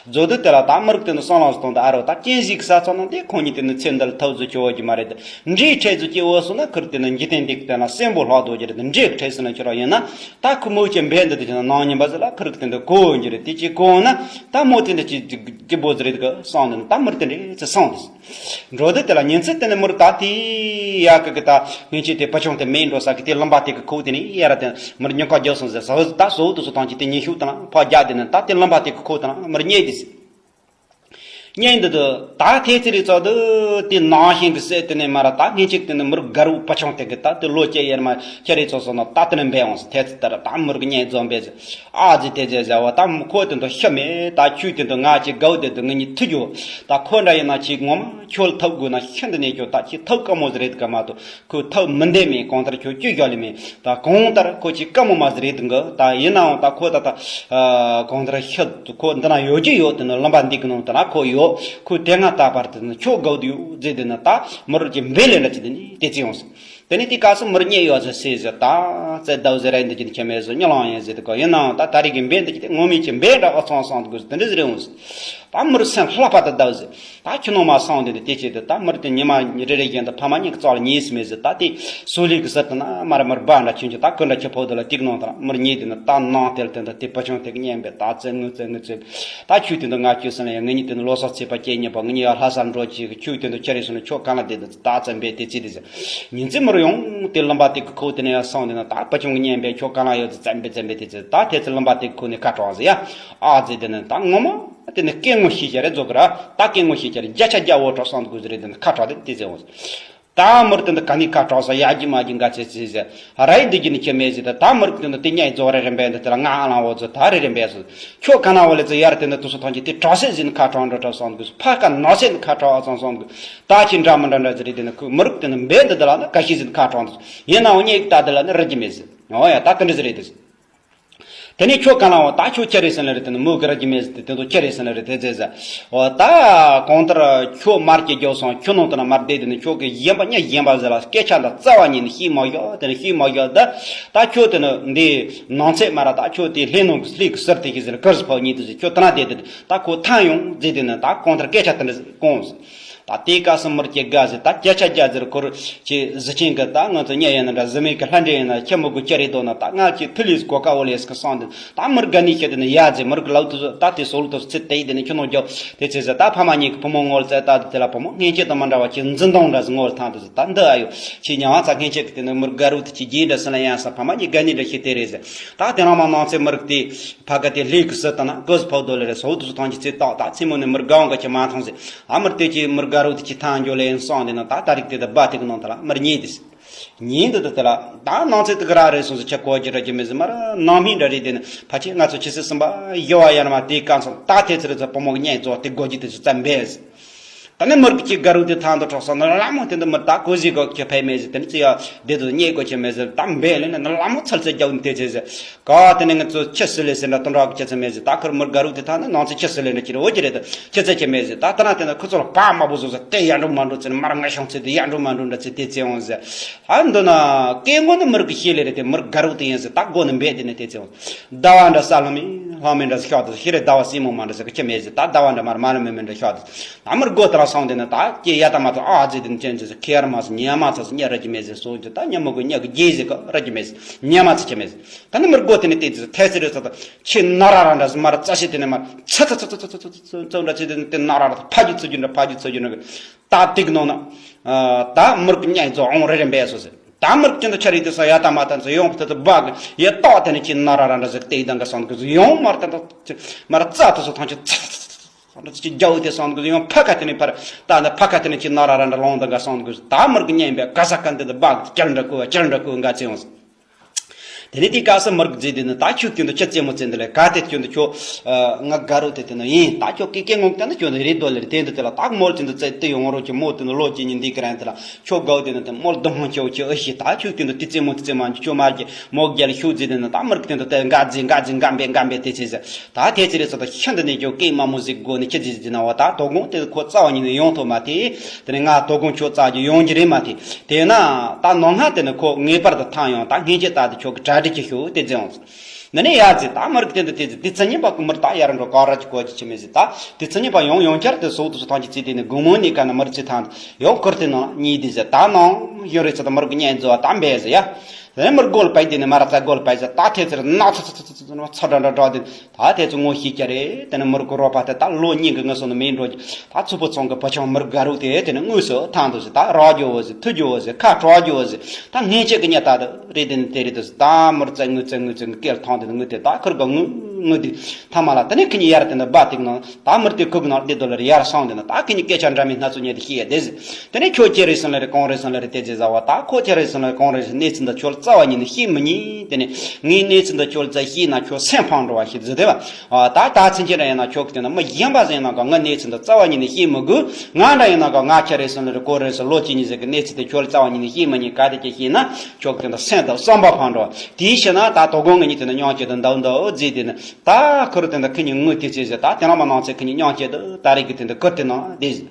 མཛོ་དུ་དེ་ལ་ད་མི་རིགས་དེ་ནི་སང་ལོང་སྟོང་དུ་ཨ་རོ་ད་གཅན་གཟན་གྱི་ས་ཚོ་ནང་དེ་ཁོང་གཉིས་དེ་ནི་ཚེ་འདི་ལ་ཐབས་ཟུ་ཆོ་བ་གྱི་མ་རེད་དེ། འདྲའི་ཁྲེལ་ཟུ་སྐྱེ་བོ་སོང་ན་ཁུར་དེ་ནི་འཇིག་རྟེན་འདི་གི་དེ་ན་སེམས་པོ་ལྷག་དོ་གྱི་རེད་དེ་འདྲའི་ཁྲེལ་ཟེར་ན་ཁྱོད་རང་ཡིན་ན། ད་ཁོ་མོ་ཅན་འབད་འདི་དེ་ནང་ཉིན་པ་ཟེར་ལ་ཁུར་གི་དེ་འདི་གོ་འགྱུར་རེད། དེ་ཅི་གོ་ན་ད་མོ་དེ་འདི་ཅི་ཅི་བོ་ཟེར་རེད་གི་སང་འདི་ད་མུར་དེ་འདྲའི་ཚེ་སང་དེ། འགྲོ་དེ་དེ་ལ་ཉིན་ཚེ་དེ་ནི་མུར་ད་དེ་ཡ་གི་གི་ད་ངན་ཆེ་དེ་ཕ་ཆུང་དེ་མེད་འགྲོ་ས་གི་དེ་ལུང་པ་དེ་གི་ཁོ་དེ་ནི་ཡ་ར་དེ་མུར་ཉོ་ཁ་རྒྱབ་སོང་ཟེར་ས་ད་སོ་དུ་སོ་ཐང་ཅི་དེ་ཉིན་ཤུག་དང་ཕ་རྒྱ་དེ་ནི་ད་དེ་ལུང་པ་དེ་གི་ཁོ་དང་མུར་ཉེ་དེ་ཟེར། གཉེན་འདི་དུ་ད་ཐེ་ཚི་རི་ཚོ་དུ་དེ་ནང་བཞིན་གི་སྲས་དེ་ནས་མ་ར་ད་ངེད་ཅིག་དེ་ནས་མུར་དགའ་རུ་ཕ་ཆུང་དེ་གི་ད་དེ་ལོ་སྐྱེ་ཡེར་མ་ཁྱེད་རི་ཚོ་སོ་ན་ད་དེ་ནས་འབད་འོང་སི་ཐེ་ཚི་ལྟར་ད་མུར་གི་གཉེན་རྫོང་འབད་ཟེར། ཨ་ཙི་དེ་ཟེར་ཟེར་བ་ད་ཁོ་དེ་འདུ་ཤི་མེད་ད་ཁྱོད་དེ་འདུ་ང་ཅིག་དགའ་བོ་དེ་འདུ་ངེད་གཉིས་ཐུག་རྒྱུ་ད་ཁོ་འདྲ་ཡིན་ན་ཅིག་ངོ་མ་ཁྱོད་ཐུག་དགོས་ན་ཤི་འདི་ནས་ཁྱོད་ད་ཅིག་ཐུག་དཀའ་མོ་ཟེར་རེད་ག་མ་གཏོགས། ཁོས་ཐབས་མི་འདེམ་མེད་གང་ལྟར་ཁྱོད་བཅོས་བཞག་ལེ་མེད། ད་གང་ལྟར་ཁོ་ཅིག་དཀའ་མོ་མ་ཟིག་རེད་འདུག་གི་ད་ཡིན་ནའང་ད་ཁོ་ད་ད་གང་ལྟར་ཤི་ཁོ་འདི་ན་ཡོད་ཀྱི་ཡོད་དེ་ནི་ལུང་པ་འདི་གི་ནང་དེ་ན་ཁོ་ཡོད། ཁོས་དེ་སྔ་ད་བར་དུ་ནི་ཁྱོད་དགའ་བོ་དུ་ཡོད་ཟེར་དེ་ནི་ད་མི་རོ་ཅིག་འབེལ་ལེ་འདྲ་ཅིག་དེ་ནི་དེ་ཚེ་ཡོང་ཟེར། དེ་ནི་དེ་སྐབས་སུ་མི་རོ་རྙེད་ཡོད་ཟེར་སྲས་ཟེར་ད་ཙེ་ཟླ་བ་ཟེར་ར་འདི་ཅི་ནི་ཁྱེད་མེད་ཟེར་གཉིད་ལང་ཡིན་ཟེར་དེ་ག་ཡིན་ནའང་ད་ད་རེས་ཀྱི་འབེལ་འདི་ཅི་དེ་ངོ་མི་ཅིག་འབེལ་འདྲ་ཨ་ཚང་སང་དུ་དགོས་ཟེར་དེ་འདྲ་ཟེར་རེ་འོང་ཟེར། ད་མི་རོ་སེམས་ལྷག་པ་དུ་ཟླ་བ་ཟེར། ད་ཁྱི་ནང་མ་སོང་དེ་འདི་དེ་བྱེད་དུ་ད་མི་རེ་དེ་ཉི་མ་རེ་རེ་བཞིན་དུ་ཕ་མ་གཉིས་ཀྱི་རྩ་ལ་ཉེས་སུ་མེད་ཟེར། ད་དེ་སུ་ལི་གི་ཟེར་དུ་ན་མ་རེ་མི་རེ་བ་འདྲ་ཁྱོད་ཀྱི་ད་ཀུན་འདྲ་ཁྱི་ཕོ་དུ་ལ་ཏིག་ནང་དང་མི་རེ་གཉིས་དེ་ནི་ད་ནང་དེ་ལ་དེ་འདི་དེ་ཕ་ཆུང་དེ་གི་གཉེན་པས་ད་བཙལ་ངུ་བཙལ་ངུ་བཙལ། ད་ཁྱོད་དེ་འདི་ང་ཁྱོད་ཟེར་ན་ཡང་ངེད་གཉིས་དེ་ནི་ལོ་སོགས་ཚེ་པ་སྐྱེ་ཉེ་པ་ངེད་གཉིས་ཡང་ལྷ་སར་འགྲོ་ཅིག་ཁྱོད་དེ་འདི་ཁྱེད་རེ་སོང་ནས་ཁྱོད་གང་ལ་དེ་འདི་ད་བཙལ་འབད་དེ་ཚེ་དེ་ཟེར། ཉིན་ཚེ་མི་ ཡང་དེ་ལུང་པ་དེ་གི་ཁུག་དེ་ནས་ཡར་སོང་དེ་ནས་ད་བུ་ཆུང་གི་གཉེན་པས་ཁྱོད་ག་ལ་ཡོད་ཟེར་བཙན་པས་བཙན་པས་དེ་ཚེ་ད་དེ་ཚེ་ལུང་པ་དེ་གི་ཁུག་ནས་ཁ་དྲངས་ཟེར་ཡ། ཨ་ཟེར་དེ་ནས་ད་ངོ་མ་དེ་ནས་སྐད་ངོ་ཤེས་བྱ་རེད་ཟེར་གི་ར། ད་སྐད་ངོ་ཤེས་བྱ་རེད། བརྒྱ་ཆ་བརྒྱ་འོ་དྲག་སོང་དགོས་ཟེར་རེད། དེ་ནས་ཁ་དྲངས་དེ་དེ་ཚེ་འོང་ཟེར། ད་མུར་དེ་འདི་ག་ནས་ཁ་དྲངས་ས་ཡ་གི་མ་གི་འགའ་ཚེ་ཚེ་ཟེར། ར་ཡི་འདི་གི་ནི་ཁྱེད་མེད་ཟེར། ད་ད་མུར་དེ་འདི་དེ་ཉའི་རྫོགས་རེ་རིམ་པས་འདི་དེ་ལ་ང་ཨ་ལང་འོ་ཚོ་ད་རེ་རིམ་པས་སོ། ཁྱོད་ག་ན་འོ་ལེ་ཚོ་ཡར་དེ་འདི་དུ་སོ་ཐང་གི་དེ་དྲག་སེ་ཟིན་ཁ་དྲངས་འགྲོ་དྲག་སོང་དགོས། ཕ་ཁ་ནག་སེ་ནི་ཁ་དྲངས་ཨ་ཚང་སོང་དགོས། ད་ཁྱེད་འདྲ་མི་འདྲ་འདྲ་ཟེར་རེད། དེ་ནི་ཁུ་མུར་དེ་འདི་འབད་འདི་དེ་ལ་ན་ག་ཤི་ཟིན་ཁ་དྲངས་འདུག། ཡིན་ནའང་ཉེ་གི་ད་དེ་ལ་ནི་རེ་གི་མེད་ཟེར། འོ་ཡ་ད་དེ་འདྲ་ཟེར་རེད་དེ། དེ་ནས་ཁྱོད་ག་ལ་འོ་ད་ཁྱོད་ཁྱེད་རེད་ཟེར་ན་རེད། དེ་ནི་མོ་གི་ར་གི་མེད་ཟེར། དེ་དེ་ཚོ་ཁྱེད་རེད་ཟེར་ན་རེད། དེ་ཚེ་ཟེར། འོ་ད་གང་ལྟར་ཁྱོད་མར་གྱི་རྒྱོབ་སོང་། ཁྱོད་ནང་དུ་ན་མར་བསྡད། དེ་ནི་ཁྱོད་ཀྱི་གཞན་པ་ཉ་གཞན་པ་ཟེར་ལ་སྐད་ཆ་འདི་རྩ་བ་ཉིད་ནས་ཤེས་མ་བཞག། དེ་ནི་ཤེས་མ་བཞག། ད་ད་ཁྱོད་དེ་ནི་འདི་ནང་ཚེ་མ་ར་ད་ཁྱོད་དེ་ལྷས་ནང་གི་ལྷས་ཀྱི་ཟུར་དེ་གི་ཟེར་གུར་སུ་ཕབ་ཉིད་དུ་ཟེར། ཁྱོད་དེ་ན་བསྡད་དེ་ད་ཁོ་ཐང་ཡོང་ཟེར། དེ་ནི་ད་གང་ལྟར་སྐད་ཆ་དེ་འདྲ་ཟེར་གོང་ཟེར། ད་དེའི་སྐབས་སུ་མུར་གྱི་དགའ་ཟེར། ད་བརྒྱ་ཆ་བརྒྱ་ཟེར། ཁོར་ཁྱེད་གཟི་ཆེན་གྱི་ད་ང་ཚོ་གཉེན་ཡིན་ན་འདྲ། གཟི་མེད་ཀྱི་ལྷ་འདྲེ་ཡིན་ན་ཁྱེད་མོ་གི་ཁྱེད་རེད་འདུག་ན། ད་ང་ཁྱེད་ཐུ་ལིས་གོ་ཀ་འོ་ལེས་ཀྱི་སོང་དེ་ད་མུར་དགའ་ནི་ཁྱེད་དེ་ནི་ཡ་ཟེར། མུར་གྱི་ལག་ཐུ་ད་དེ་སོ་ལུ་ཐུ་ཚེ་དེ་ཡི་དེ་ནི་ཁྱོད་ནོ་རྒྱོབ། དེ་ཚེ་ཟེར་ད་ཕ་མ་གཉིས་ཀྱི་བུ་མོ་ངོ་ལ་བཙལ་ད་དེ་ལ་བུ་མོ་སྔན་ཆད་དང་མི་འདྲ་བ་ཁྱེད་འཛིན་སྟངས་འདྲ་ཟེར། ངོ་ལ་ཐང་དུ་ཟེར། ད་འདི་ཨ་ཡོ་ཁྱེད་ཉང་བ་ཚ་སྔན་ཆད་ཀྱི་དེ་ནི་མུར་དགའ་རུ་དེ་ཁྱེད་རྒྱས་འདྲ་སི་ལ་ཡང་ས་ཕ་མ་གཉིས་དགའ་ནི་འདྲ་ཁྱེད་དེ་རེད་ཟེར། ད་དེ་རང་མ་ནང་ཚེ་མུར་གི་དེ། ཕ་ག་དེ་ལྷས་ཀྱི་ཟུར་དང་ན་གོས་ཕོག་དོ་ལེ་རེ་སོ་དུ་སུ་ཐང་གི་ཚེ་ཏག་ཏག་ཚེ་མོ་ནི་མུར་གའོང་ག་ཁྱེད་མ་ཐང་ཟེར། ཨ་མུར་དེ་ཁྱེད་མུར་ག་རུ་དེ་ཁྱེད་ཐང་འགྱོ་ལེ་ཡིན་སོང་དེ་ན་ད་ད་རིག་དེ་ད་བ་དེ་གི་ནང་ད་ལ་མུར་ཉེ་དེ་ཟེར། ཉེ་འདི་ད་དེ་ལ་ད་ནང་ཚེ་དེ་ག་ར་རེ་སོང་ཟེར། ཁྱེད་གོ་རྒྱུ་ར་རྒྱུ་མེད་ཟེར། མ་ར་ནང་མི་འདྲ་རེད། དེ་ནི་ཕ་ཁྱེད་ང་ཚོ་ཁྱེད་སེ་སུམ་པ་ཡོ་བ་ཡར་མ་དེ་གང་སོང་ད་དེ་ཚེ་རེ་ཚོ་བུ་མོ་གི་གཉེན་ཚོ་དེ་གོ་རྒྱུ་དེ་ཚོ་ཙམ་འབད་ཟེར། ད་ནི་མུར་གི་ཁྱེད་ག་རུ་དེ་ཐང་དུ་གྲོགས་སོང་ན་ལ་མོ་དེ་འདི་མུར་ད་གོ་ཟི་གོ་ཁྱེད་ཕེ་མེད་ཟེར། དེ་ནི་ཚེ་ཡ་དེ་དུ་ཉེ་གོ་ཁྱེད་མེད་ཟེར། ད་འབད་ལེ་ན་ལ་མོ་ཚལ་ཚལ་རྒྱ་བུ་དེ་ཚེ་ཟེར། ག་དེ་ནས་ང་ཚོ་ཁྱི་སུ་ལས་ཟེར་འདྲ་དོན་དག་གི་ཁྱི་ཚེ་མེད་ཟེར། ད་ཁུར་མུར་ག་རུ་དེ་ཐང་ན་ནང་ཚེ་ཁྱི་སུ་ལས་འདྲ་ཁྱི་རེ་འོ་ཅི་རེད་དོ་ཁྱི་ཚེ་ཁྱི་མེད་ཟེར། ད་ད་ན་དེ་ན་ཁུ་ཚོ་ལ་བག་མ་བུ་བཟོ་ཟེར། དེ་ཡར་འགྲོ་མ་འགྲོ་ཚེ་ནི་མར་ང་ཤོང་ཚེ་དེ་ཡར་འགྲོ་མ་འགྲོ་འདྲ་ཚེ་དེ་ཚེ་འོང་ཟེར། ཨ་འདི་ན་སྐད་ངོ་ནི་མུར་གི་ཤེས་ལེ་རེད། དེ་མུར་ག་རུ་དེ་ཡིན་ཟེར། ད་སྒོ་ནི་འབད་དེ་ནི་དེ་ཚེ་འོང་ཟླ་བ་འདྲ་ས་ལྷ་མི་ལྷ་མི་འདྲ་ཤོག་དོ་ཤི་རེ་ཟླ་བ་སྲིན་མོ་མ་འདྲ་ཟེར་གི་ཁྱི་མེད་ཟེར། ད་ཟླ་བ་འདྲ་མར་མ་ལྷ་མི་མི་འདྲ་ཤོག་དོ། ད་མུར་སྒོ་དེ་ར་སོང་དེ་ནི་ད་སྐྱེ་ཡ་ད་མ་ཐོ་ཨ་ཟེར་དེ་ནི་ཅན་ཚེ་ཟེར། ཁེ་ཡར་མ་ཟེར་ཉན་མ་ཚ་ཟེར། ཉ་ར་གི་མེད་ཟེར་སོ་ཅི་ད་ཉ་མོ་གི་ཉ་གི་རྒྱས་ཟེར་ག་ར་གི་མེད་ཟེར། ཉན་མ་ཚ་ཁྱི་མེད་ཟེར། ད་ནི་མུར་སྒོ་དེ་ནི་དེ་ཚེ་ཐལ་སེ་རེ་ཚ་ད་ཁྱི་ན་ར་ར་འདྲ་ཟེར། མར་རྩ་ཤེ་དེ་ནི་མར་ཚ་ཚ་ཚ་ཚ་ཚ་ཚ་ཚ་འདྲ་ཚེ་དེ་ནི་དེ་ན་ར་ར་ད་ཕ་རྒྱུ་ཚུ་རྒྱུ་འདྲ་ཕ་རྒྱུ་ཚུ་རྒྱུ་འདྲ་གི་ད་དེ་གི་ནང་ན་ད་མུར་གི་ཉ་ཡི་ཚོ་འོང་རེ་རེ་འབད་སོ་ཟེར། ད་མུར་གི་ཅན་ད་ཆ་རེ་དེ་ས་ཡ་ད་མ་ད་ཚེ་ཡོང་ཐ་ཚ་བག་ཡ་ཏོག་དེ་ནི་ཁྱི་ན་ར་ར་འདྲ་ཟེར། དེ་ཡི་དང་ག་སོང་གི་ཡོང་མར་ད་ད་མར་རྩ་དུ་སོ་ཐང་ཆེ་ཚ་ཚ་ཚ་ཚ་འདྲ་ཚེ་རྒྱ་བོ་དེ་སོང་གི་ཡོང་ཕ་ཁ་དེ་ནི་ཕར་ད་ནི་ཕ་ཁ་དེ་ནི་ཁྱི་ན་ར་ར་འདྲ་ལོང་དང་ག་སོང་གི་ད་མུར་གི་ཉན་པའི་ག་ས་ག་འདི་ད་བག་ཅར་འདྲ་ཀུ་བ་ཅར་འདྲ་ཀུ་འགའ་ཚེ་ཡོང་ཟེར། དེ་ནས་དེའི་སྐབས་སུ་མུར་གི་རྫས་དེ་ནི་ད་ཁྱོད་ཀྱི་འདི་ཁྱི་རྩེད་མོ་རྩེ་འདི་ལས་ག་དེ་ཁྱོད་འདི་ཁྱོད་ང་དགའ་རོགས་དེ་དེ་ནི་ཡིན། ད་ཁྱོད་ཀྱི་སྐད་ངོ་དེ་ནི་ཁྱོད་འདི་རེད་དོ་ལེ་རེད། དེ་འདི་དེ་ལ་ད་མོར་ཅི་འདི་རྩེད་དེ་ཡོང་རོགས་ཀྱི་མོ་དེ་ནི་ལོ་གཅིག་གཉིས་འདི་གི་རན་དེ་ལ་ཁྱོད་དགའ་བོ་དེ་ནི་དེ་མོར་སྡུག་མོ་ཁྱོད་ཁྱོད་ཨེ་ཤི། ད་ཁྱོད་ཀྱི་འདི་དེ་རྩེད་མོ་དེ་རྩེད་མ་ཁྱོད་མར་གྱི་མོ་རྒྱལ་ཤུགས་རྫས་དེ་ནི་ད་མུར་གི་དེ་འདི་དེ་འགའ་རྫས་འགའ་རྫས་འགའ་འབད་འགའ་འབད་དེ་ཚེ་ཟེར། ད་དེ་ཚེ་རེ་ཚོ་ད་ཤིན་ཏུ་ནས་ཀྱང་སྐད་དམའ་མོ་ཟིག་དགོས་ནས་ཁྱི་རྫས་ཟིག་ན་བ་ད་དོ་དགོང་དེ་ཁོ་རྩ་བ་ཉིད་ནས་ཡོང་ཐུབ་མ་དེ། དེ་ནས་ང་དོ་དགོང་ཁྱོད་རྩ་རྒྱུ་ཡོང་རྒྱུ་རེད་མ་དེ། དེས་ན་ད་ནོ་སྔ་དེ་ནི་ཁོ་ངེས་པར་དུ་ཐང་ཡོང་། ད་སྔན་ཆད་ད་དེ་ཁྱོད་ཀྱི་གྲ་སྒྲིག་གི་ཤོག་དེ་རྫས་འོང་། འདི་ནས་ཡར་རྫས་ད་མུར་གི་དེ་འདི་དེ་རྫས་དེ་ཚེ་ཉིན་པ་ཀུ་མུར་ད་ཡར་འགྲོ་ག་ར་ཅི་གོ་ཅི་ཆི་མེད་ཟེར། ད་དེ་ཚེ་ཉིན་པ་ཡོང་ཡོང་ཁྱར་དེ་སོག་དུ་སོ་ཐང་གི་ཚེ་དེ་ནི་དགོང་མོ་ནས་ཀ་ན་མུར་ཚེ་ཐང་ཡོང་ཁུར་དེ་ནང་གཉིས་དེ་ཟེར། ད་ནང་ཡོང་རེ་ཚེ་ད་མུར་གི་གཉེན་རྫས་བ་ད་འབད་ཟེར་ཡ། དེ་ནས་མུར་སྒོ་ལ་བབས་དེ་ནས་མ་ར་ཚ་སྒོ་ལ་བབས་ཟེར། ད་དེ་ཚེ་རེ་ནག་ཚ་ཚ་ཚ་ཚ་ཚ་ཚ་འདྲ་འདྲ་འདྲ་དེ། ད་དེ་ཚོ་ངོ་ཤེས་ཀྱི་རེད། དེ་ནི་མུར་གི་རོགས་པ་དེ་ད་ལོ་གཉིས་ཀྱི་ངོ་སོ་ནི་མེད་འགྲོ་གི། ད་ཚུ་པོ་ཚང་གི་བུ་ཆུང་མུར་ག་རུ་དེ་དེ་ནི་དངོས་སུ་ཐང་དུ་ཟེར། ད་རོགས་རྒྱུ་བོ་ཟེར། ཐུ་རྒྱུ་བོ་ཟེར། ཁ་གྲོགས་རྒྱུ་བོ་ཟེར། ད་སྔན་ཆད་ཀྱི་ཉ་ད་དུ་རེད། དེ་ནི་དེ་རེད་དུ་ཟེར། ད་མུར་ཙེ་ངུ་ཙེ་ངུ་ཙེ་ངུ་སྐད་ཐང་དེ་ནི་ངུ་དེ་ད་ཁུར་ག་ངུ་ངུ་དེ་ཐ་མ་ལ་དེ་ནི་ཁི་ཉི་ཡར་དེ་ནི་བ་དེ་གི་ནང་ད་མུར་དེ་ཁུག་ནང་བདེ་དོ་ལ་རེ་ཡར་སོང་དེ་ནི་ད་ཁི་ཉི་སྐད་ཆ་འདྲ་མིན་སྣ་ཚོགས་ཉན་དེ་ཤི་ཡ་དེ་ཟེར། དེ་ནས་ཁྱོད་ཁྱེད་རེད་ཟེར་ལ་རེད། གང་རེད་ཟེར་ལ་རེད། དེ་རྗེས་བཟའ་བ་ད་ཁོ་ཁྱེད་རེད་ཟེར་ལ་རེད། གང་རེད་ཟེར། གནས་ཚུལ་འདི་ཁྱོད་རྩ་བ་ཉིད་ནས་ཤེས་མི་ཉན། དེ་ནས་ངའི་གནས་ཚུལ་འདི་ཁྱོད་རྩ་ཤེས་ན་ཁྱོད་སེམས་ཕམ་འགྲོ་བ་ཞིག་ཟེར་དེ་བ། ཨ་ད་ད་ཚིན་ཆེན་ར་ཡིན་ན་ཁྱོད་ཀྱི་དེ་ན་མི་གཞན་པ་ཟེར་ན་གང་ང་གནས་ཚུལ་འདི་རྩ་བ་ཉིད་ནས་ཤེས་མི་དགོས། ང་འདྲ་ཡིན་ན་གང་ང་ཁྱེད་རེད་ཟེར་ལ་རེད། གང་རེད་ཟེར། ལོ་གཅིག་གཉིས་ཟེར་གི་གནས་ཚུལ་དེ་ཁྱོད་རྩ་བ་ཉིད་ནས་ཤེས་མི་ཉན། ག་དེ་ཅི་ཤེས་ན་ཁྱོད་ཀྱི་དེ་ན་སེམས་དང་བསམ་པ་ཕམ་འགྲོ་བ། དེའི་ཕྱིར་ན་ད་དོ་དགོང་ང་གཉིས་དེ་ན་མྱོང་ཁྱེད་དེ་འདའ་འདའ་ཟེར། དེ་ན་ད་ཁུར་དེ་ན་ཁི་ཉིན་ངུ་དེ་ཚེ་ཟེར། ད་དེ་རང་མ་ནང་ཚེ་ཁི་ཉིན་མྱོང་ཁྱེད་དེ་ད་རེད་གི་དེ་འདི་ཁུར་དེ་ན་དེ་ཟེར།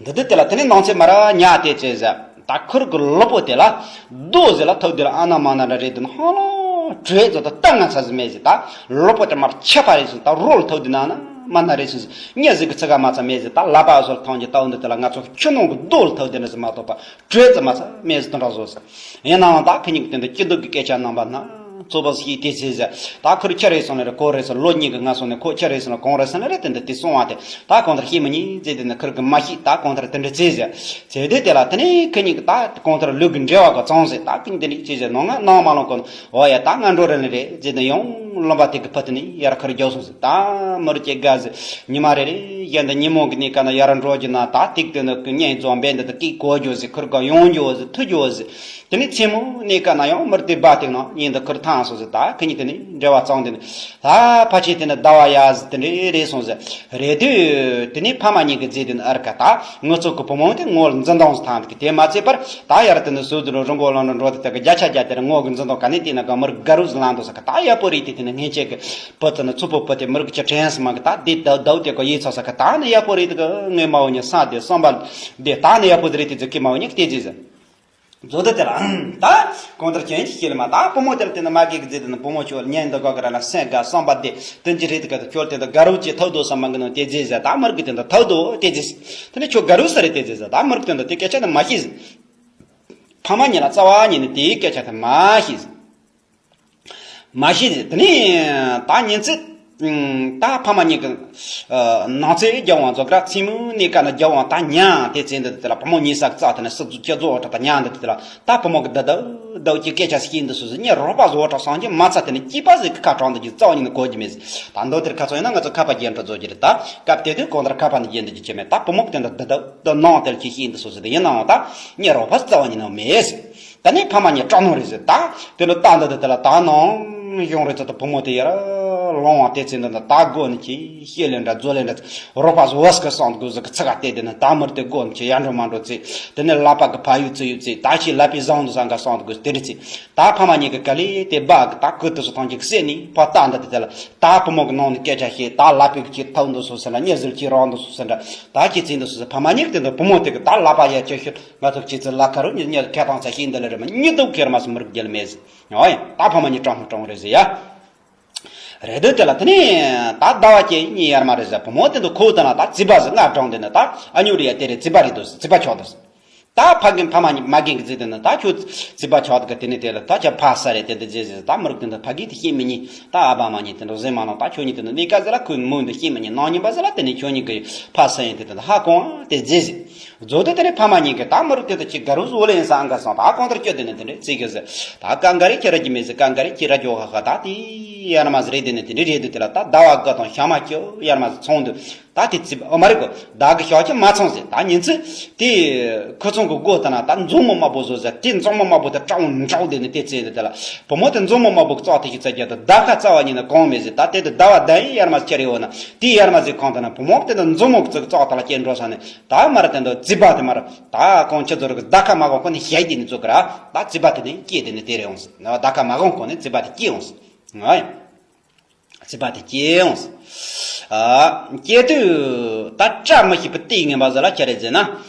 འདི་དུས་དེ་ལ་དེ་ནས་ནང་ཚེ་མ་ར་ཉ་དེ་ཚེ་ཟ། ད་ཁུར་གི་ལོ་པོ་དེ་ལ་རྡོ་ཟེ་ལ་ཐུག་དེ་ལ་ཨ་ན་མ་ན་འདྲ་རེད་དེ་ན་ཧ་ལ་བྲེད་ཚོ་ད་ལྟ་ང་ཚ་ཟི་མེད་ཟེ། ད་ལོ་པོ་དེ་མར་ཆད་པ་རེད་ཟེ། ད་རོ་ལ་ཐུག་དེ་ན་ན་མ་ན་རེད་ཟེ། ཉ་ཟིག་གི་ཚི་ག་མ་ཚ་མེད་ཟེ། ད་ལ་པ་ཟོ་ལ་ཐང་གི་ད་འོ་འདི་དེ་ལ་ང་ཚོ་ཆུ་ནང་གི་རྡོ་ལ་ཐུག་དེ་ན་ཟེ་མ་གཏོགས་པ་བྲེད་ཚོ་མ་ཚ་མེད་ཟེ། དེ་འདྲ་བཟོ་ཟེ། ཡིན་ནའང་ད་ཁི་གཉིས་ཀྱི་དེ་འདི་སྐྱིད་སྡུག་གི་སྐད་ཆ་རྣམ་པ་སྣ། རྩོད་པ་ཞིག་དེ་བྱས་ཟེར། ད་ཁུར་ཁྱི་རེད་སོང་ལེ་རེད། ཁོ་རེད་སོང་། ལོ་གཉིས་ཀྱི་ང་སོང་ནས་ཁོ་ཁྱི་རེད་སོང་ལེ་གང་རེད་སོང་ལེ་རེད། དེ་འདྲ་དེ་སོང་བ་དེ་ད་གང་ལྟར་ཤེས་མི་ཉན་ཟེར། དེ་ནས་ཁུར་གི་མ་ཤེས། ད་གང་ལྟར་དེ་འདྲ་བྱས་ཟེར། བྱས་དུས་དེ་ལ་དེ་ནས་ཁི་གཉིས་ཀྱི་ད་གང་ལྟར་ལུས་ཀྱི་འབྲེལ་བ་གི་བཙོང་ཟེར། ད་ཁི་གཉིས་དེ་འདྲ་བྱས་ཟེར། ནང་ང་ནང་མ་ལོང་གོ་ནོ། འོ་ཡ། ད་ང་འགྲོ་རན་ལེ་རེད་ཟེར་ནས་ཡང་ལུང་པ་དེ་གི་ཕུ་དེ་ནས་ཡར་ཁུར་རྒྱག་སོང་ཟེར། ད་མི་རུ་ཅེ་དགའ་ཟེར། ཉི་མ་རེ་རེ་བཞིན་དུ་ཉིན་མོ་གི་གནས་སྐབས་ན་ཡར་འགྲོ་རྒྱུ་ན་ད་ཐིག་དེ་ནི་ཀི་གཉེན་རྫོང་བན་དེ་དུ་ཀི་གོ་རྒྱུ་ཟེར། ཁུར་ག་ཡོང་རྒྱུ་ཟེར། ཐུ་རྒྱུ་ཟེར། དེ་ནས་མཚན་མོ་གནས་སྐབས་ན་ཡང་མི་རུ་དེ་སྦ་དེ་ནང་ཉིན་དུ་ཁུར་ཐང་སོང་ཟེར། ད་ཁི་གཉིས་དེ་ནས་འབྲེལ་བ་བཙོང་དེ་ནི་ད་ཕལ་ཆེར་དེ་ནི་ཟླ་བ་ཡ་ཟེར་དེ་འདྲ་རེད་སོང་ཟེར། རེད་དུས་དེ་ནས་ཕ་མ་གཉིས་ཀྱི་རྗེས་དེ་ནི་ཨར་ཀ་ད་ངུ་ཚོ་གི་བུ་མོ་དེ་ངོ་ལ་འཛིན་སྟངས་སུ་ཐང་དེ་གི་དེ་མ་ཚད་པར་ད་ཡར་དེ་ནི་སོ་དུ་རུ་རུ་མགོ་ལོང་རུ་འགྲོ་དེ་དེ་གི་བརྒྱ་ཆ་བརྒྱ་དེར་ངོ་གི་འཛིན་སྟངས་ག་ནས་བལྟས་ན་ག་མི་རུ་དགའ་རུ་ཟི་ལང་དུ་ཟེར་གི། ད་ཡག་པོ་རེད་དེ། དེ་ནི་ངེད་ཅག་གི་བུ་ཚོ་ནི་ཚུ་པོ་བུ་དེ་མི་རུ་གི་ཆ་དྲན་སི་མ་གི་ད་དེ་ད་ད་དེ་གོ་ཡིད་ཚོགས་ས་གི། ད་ནི་ཡག་པོ་རེད་དེ་གི། ངའི་མ་འོ་ཉི་སང་དེ་སོང་པ་དེ་ད་ནི་ཡག་པོ་དེ་རེད་དེ་ཟེར་གི། མ་འོ་ཉི་གི་དེ་ཟེར་ཟེར། མཛོ་དེ་དེ་ལ་ད་གང་ལྟར་ཅན་ཞིག་ཤེས་ལ་མ། ད་བུ་མོ་དེ་ལ་དེ་ནི་མ་གི་གི་ཟེར། དེ་ནི་བུ་མོ་ཁྱོད་ཉན་འདི་ག་གི་ར་ལ་སེང་ག་སོང་པ་དེ་དེ་ཅི་རེད་དེ་ག་དེ་ཁྱོད་དེ་ད་དགའ་རུ་ཅི་ཐོག་དོ་སོང་མ་གི་ནོ་དེ་ཟེར་ཟེར། ད་མི་རུ་གི་དེ་ད་ཐོག་དོ་དེ་ཟེར། དེ་ནི་ཁྱོད་དགའ་རུ་ས་རེད་དེ་ཟེར་ཟེར། ད་མི་རུ་གི་དེ་ད་དེ་སྐད་ཆ་དེ་མ་ཤེས་ཟེར། ཕ་མ་གཉིས་ལ་རྩ་བ་ཉིད་ནས་དེའི་སྐད་ཆ་དེ་མ་ཤེས་ཟེར། མ་ཤེས་ཟེར། དེ་ནས་ད་ཉིན་ཚེ་ད་ཕ་མ་གཉིས་ཀྱི་ནང་ཚེ་རྒྱབ་དབང་རྫོགས་ར་མཚན་མོ་གནས་སྐབས་ན་རྒྱབ་དབང་ད་ཉལ་དེ་ཚེ་འདི་དེ་ལ་བུ་མོ་ཉལ་ས་རྩ་དེ་ནས་སི་ཙུ་ཁྱེད་རྫོགས་འོ་དྲ་ད་ཉལ་འདི་དེ་ལ་ད་བུ་མོ་གི་ད་ད་ད་ཀྱི་སྐད་ཆ་ཤེས་འདི་སོ་སོ་ཉེ་རོགས་པ་བཟོ་འོ་དྲ་སང་གི་མ་ཚ་དེ་ནས་སྐྱིད་པ་ཟིག་གི་ཁ་གྲངས་འདི་ཀྱི་རྩ་བ་ཉིད་ནས་གོ་རྒྱུ་མེད་ཟེར། ད་མདོ་དེར་ཁ་ཚོ་ཡིན་ན་ང་ཚོ་ཁ་པ་རྒྱན་འཕྲོ་བཟོ་རྒྱུ་རེད། ད་སྐབས་དེ་དུས་གང་ལྟར་ཁ་པ་ནི་རྒྱན་འདི་ཀྱི་ཆེ་མེད། ད་བུ་མོ་གི་དེ་འདི་ད་ད་ད་ནང་དེ་ལ་ཁྱེད་ཤེས་འདི་སོ་སོ་དེ་ཡིན་ནའང་ད་ཉེ་རོགས་པ་རྩ་བ་ཉིད་ནས་མེད་ཟེར། ད་ནི་ཕ་མ་གཉིས་སྐྲག་སྣང་རེད་ཟེར། ད་དེ་ལ་ད་འདི་དེ་དེ་ལ་ད་ནང་གཞུང་རེད་ཚོ། ད་བུ་མོ་དེ་ཡར་ལོང་བ་དེ་ཚེ་འདི་ད་ད་དགོ་ནི་ཅི་ཤེས་ལེ་འདྲ་མཛོ་ལེ་འདྲ་རོགས་པ་བཟོ་བ་སྐད་སོང་དགོས་ཟེར་གི་ཚིག་ག་བལྟས། དེ་ནི་ད་མི་དེ་དགོ་ནི་ཅི་ཡར་འགྲོ་མ་འགྲོ་ཚེ། དེ་ནི་ལག་པ་གི་ཕ་ཡུལ་ཚེ་ཡུལ་ཚེ་ད་ཅི་ལག་པའི་བཟང་དུ་བཟང་ག་སོང་དགོས་དེ་འདྲ་ཚེ། ད་ཕ་མ་གཉིས་ཀྱི་ག་ལེ་དེ་སྦ་གི་ད་ཀུ་དེ་སུ་ཐང་གི་སེ་ནི་ཕ་ད་འདི་དེ་དེ་ལ་ད་བུ་མོ་གི་ནང་ནས་སྐད་ཆ་བཤད། ད་ལག་པའི་གི་ཅི་ཐོག་འདི་སོ་ཟེར་འདྲ་ཉེ་ཟིལ་ཅི་རང་འདི་སོ་ཟེར་འདྲ་ད་ཅི་ཚེ་འདི་སོ་ཟེར། ཕ་མ་གཉིས་ཀྱི་དེ་འདི་བུ་མོ་དེ་གི་ད་ལག་པ་ཡར་ཅི་ཤོད། ང་ཚོ་ཁྱེད་ཚོ་ལ་ཁ་རུ་ཉི་ཉི་ཁ་ཐང་ཚ་ཤིང་འདི་ལ་རེ་མ་ཉི་དུ་ཁེར་མ་སུ་མི་རིགས་རྒྱལ་མེད་ཟེར། ཨོ་ཡ། ད་ཕ་མ་གཉིས་སྐྲག་སྣང་སྐྲག་རེད་ཟེར་ཡ། རེད་དུས་དེ་ལ་དེ་ནས་ད་ཟླ་བ་གཅིག་གཉིས་ཡར་མ་རེད་ཟེར། བུ་མོ་དེ་འདུག་ཁོ་དེ་ན་ད་རྩིས་པ་ཟེར་ང་སྦྲང་དེ་ནས་ད་ཨ་ཉུ་རི་ཡ་དེ་རེད། རྩིས་པ་རེད་འདུག་ཟེར། རྩིས་པ་ཆོག་འདུག་ཟེར། ད་ཕ་གི་ཕ་མ་གཉིས་མ་གི་གི་རྩིས་དེ་ནས་ད་ཁྱོད་རྩིས་པ་ཆོག་འདུག་གི། དེ་ནས་དེ་ལ་ད་ཁྱོད་ཕ་ས་རེད་དེ་འདི་རྗེས་ཟེར། ད་མི་རིགས་དེ་འདུག་ཕ་གི་དེ་ཤེས་མི་ཉན། ད་ཨ་བ་མ་ཉན་དེ་འདུག་ཟེར་མ་ནང་ད་ཁྱོད་གཉིས་དེ་འདུག་གནས་ཀ་ཟེར་ལ་ཁོའི་མོ་འདི་ཤེས་མི་ཉན། ནང་ཉིན་པ་ཟེར་ལ་དེ་ནས་ཁྱོད་གཉིས་ཀྱི་ཕ་ས་ཡིན་དེ་དེ་འདུག་ཧ་གོ་ཨ་དེ་རྗེས་ཟེར། རྫོགས་དུས་དེ་ནས་ཕ་མ་གཉིས་ཀྱིས་ད་མི་རུ་དེ་དུ་ཁྱི་དགའ་རུ་བཟོ་ལེན་ས་ཨང་ག་སོང་། ད་གང་ལྟར་སྐྱོ་དེ་ནས་དེ་འདྲས་རྩིས་གི་ཟེར། ད་ཀ་འགའ་རེ་ཁྱི་ར་གྱི་མེད་ཟེར། ཀ་འགའ་རེ་ཁྱི་ར་གྱོ་ཧ་ཧ། ད་དེ་ཡར་མ་ཟེར་རེད། དེ་ནས་དེ་འདྲས་རེད་དུས་དེ་ལ་ད་ཟླ་བ་དགུ་དང་ཞག་མ་བཅུ་ཡར་མ་ཟེར་ཚོང་དུས་ད་དེ་རྩིས་པ་ཨོ་མ་རེད་གོ། ད་གི་ཞག་གཅིག་མ་ཚང་ཟེར། ད་ཉིན་ཚེ་དེ་ཁུ་ཚང་གི་སྒོ་ལྟ་ན་ད་མཛོ་མོ་དམར་པོ་བཟོ་ཟེར། དེ་མཛོ་མོ་དམར་པོ་དེ་སྐྲག་འོང་འདྲ་བོ་དེ་ནས་དེ་རྩིས་དེ་དེ་ལ་བུ་མོ་དེ་མཛོ་མོ་དམར་པོ་གི་རྩག་དེ་ཞིག་རྩ་རྒྱ་དེ་ད་ཁ་རྩ་བ་ཉིད་ནས་གང་མེད་ཟེར། ད་དེ་དེ་ཟླ་བ་ཟླ་ཡི་ཡར་མ་ཁྱེར་ཡོད་ན་དེ་ཡར་མ་ཟེར་གང་ལྟ་ན་བུ་མོ་དེ་དེ་མཛོ་མོ་གི་རྩག་དེ་ལ་སྐྱེལ་འགྲོ་ས་ནས། ད་མར་དེ་འདྲ་རྩིས་པ་དེ་མར་ད་གང་ཆ་ཚོར་གི་ད་ཁ་མ་གང་ཁོ་ནས་ཞལ་གྱིས་ནས་བཙུགས་གི་ར། ད་རྩིས་པ་དེ་ནས་སྐྱེས་དེ་ནས་དེ་རེད་འོང་ཟེར། ད་ཁ་མ་གང་ཁོ་ནས་རྩིས་པ་དེ་སྐྱེས་འོང་ཟེར། ཨ་ཡ། རྩིས་པ་དེ་སྐྱེས་འོང་ཟེར། ཨ་སྐྱེས་དུས་ད་བཀྲ་མི་ཤིས་པའི་ལྟས་ངན་པ་ཟེར་ལ་ཁྱེར་རེད་ཟེར་ན།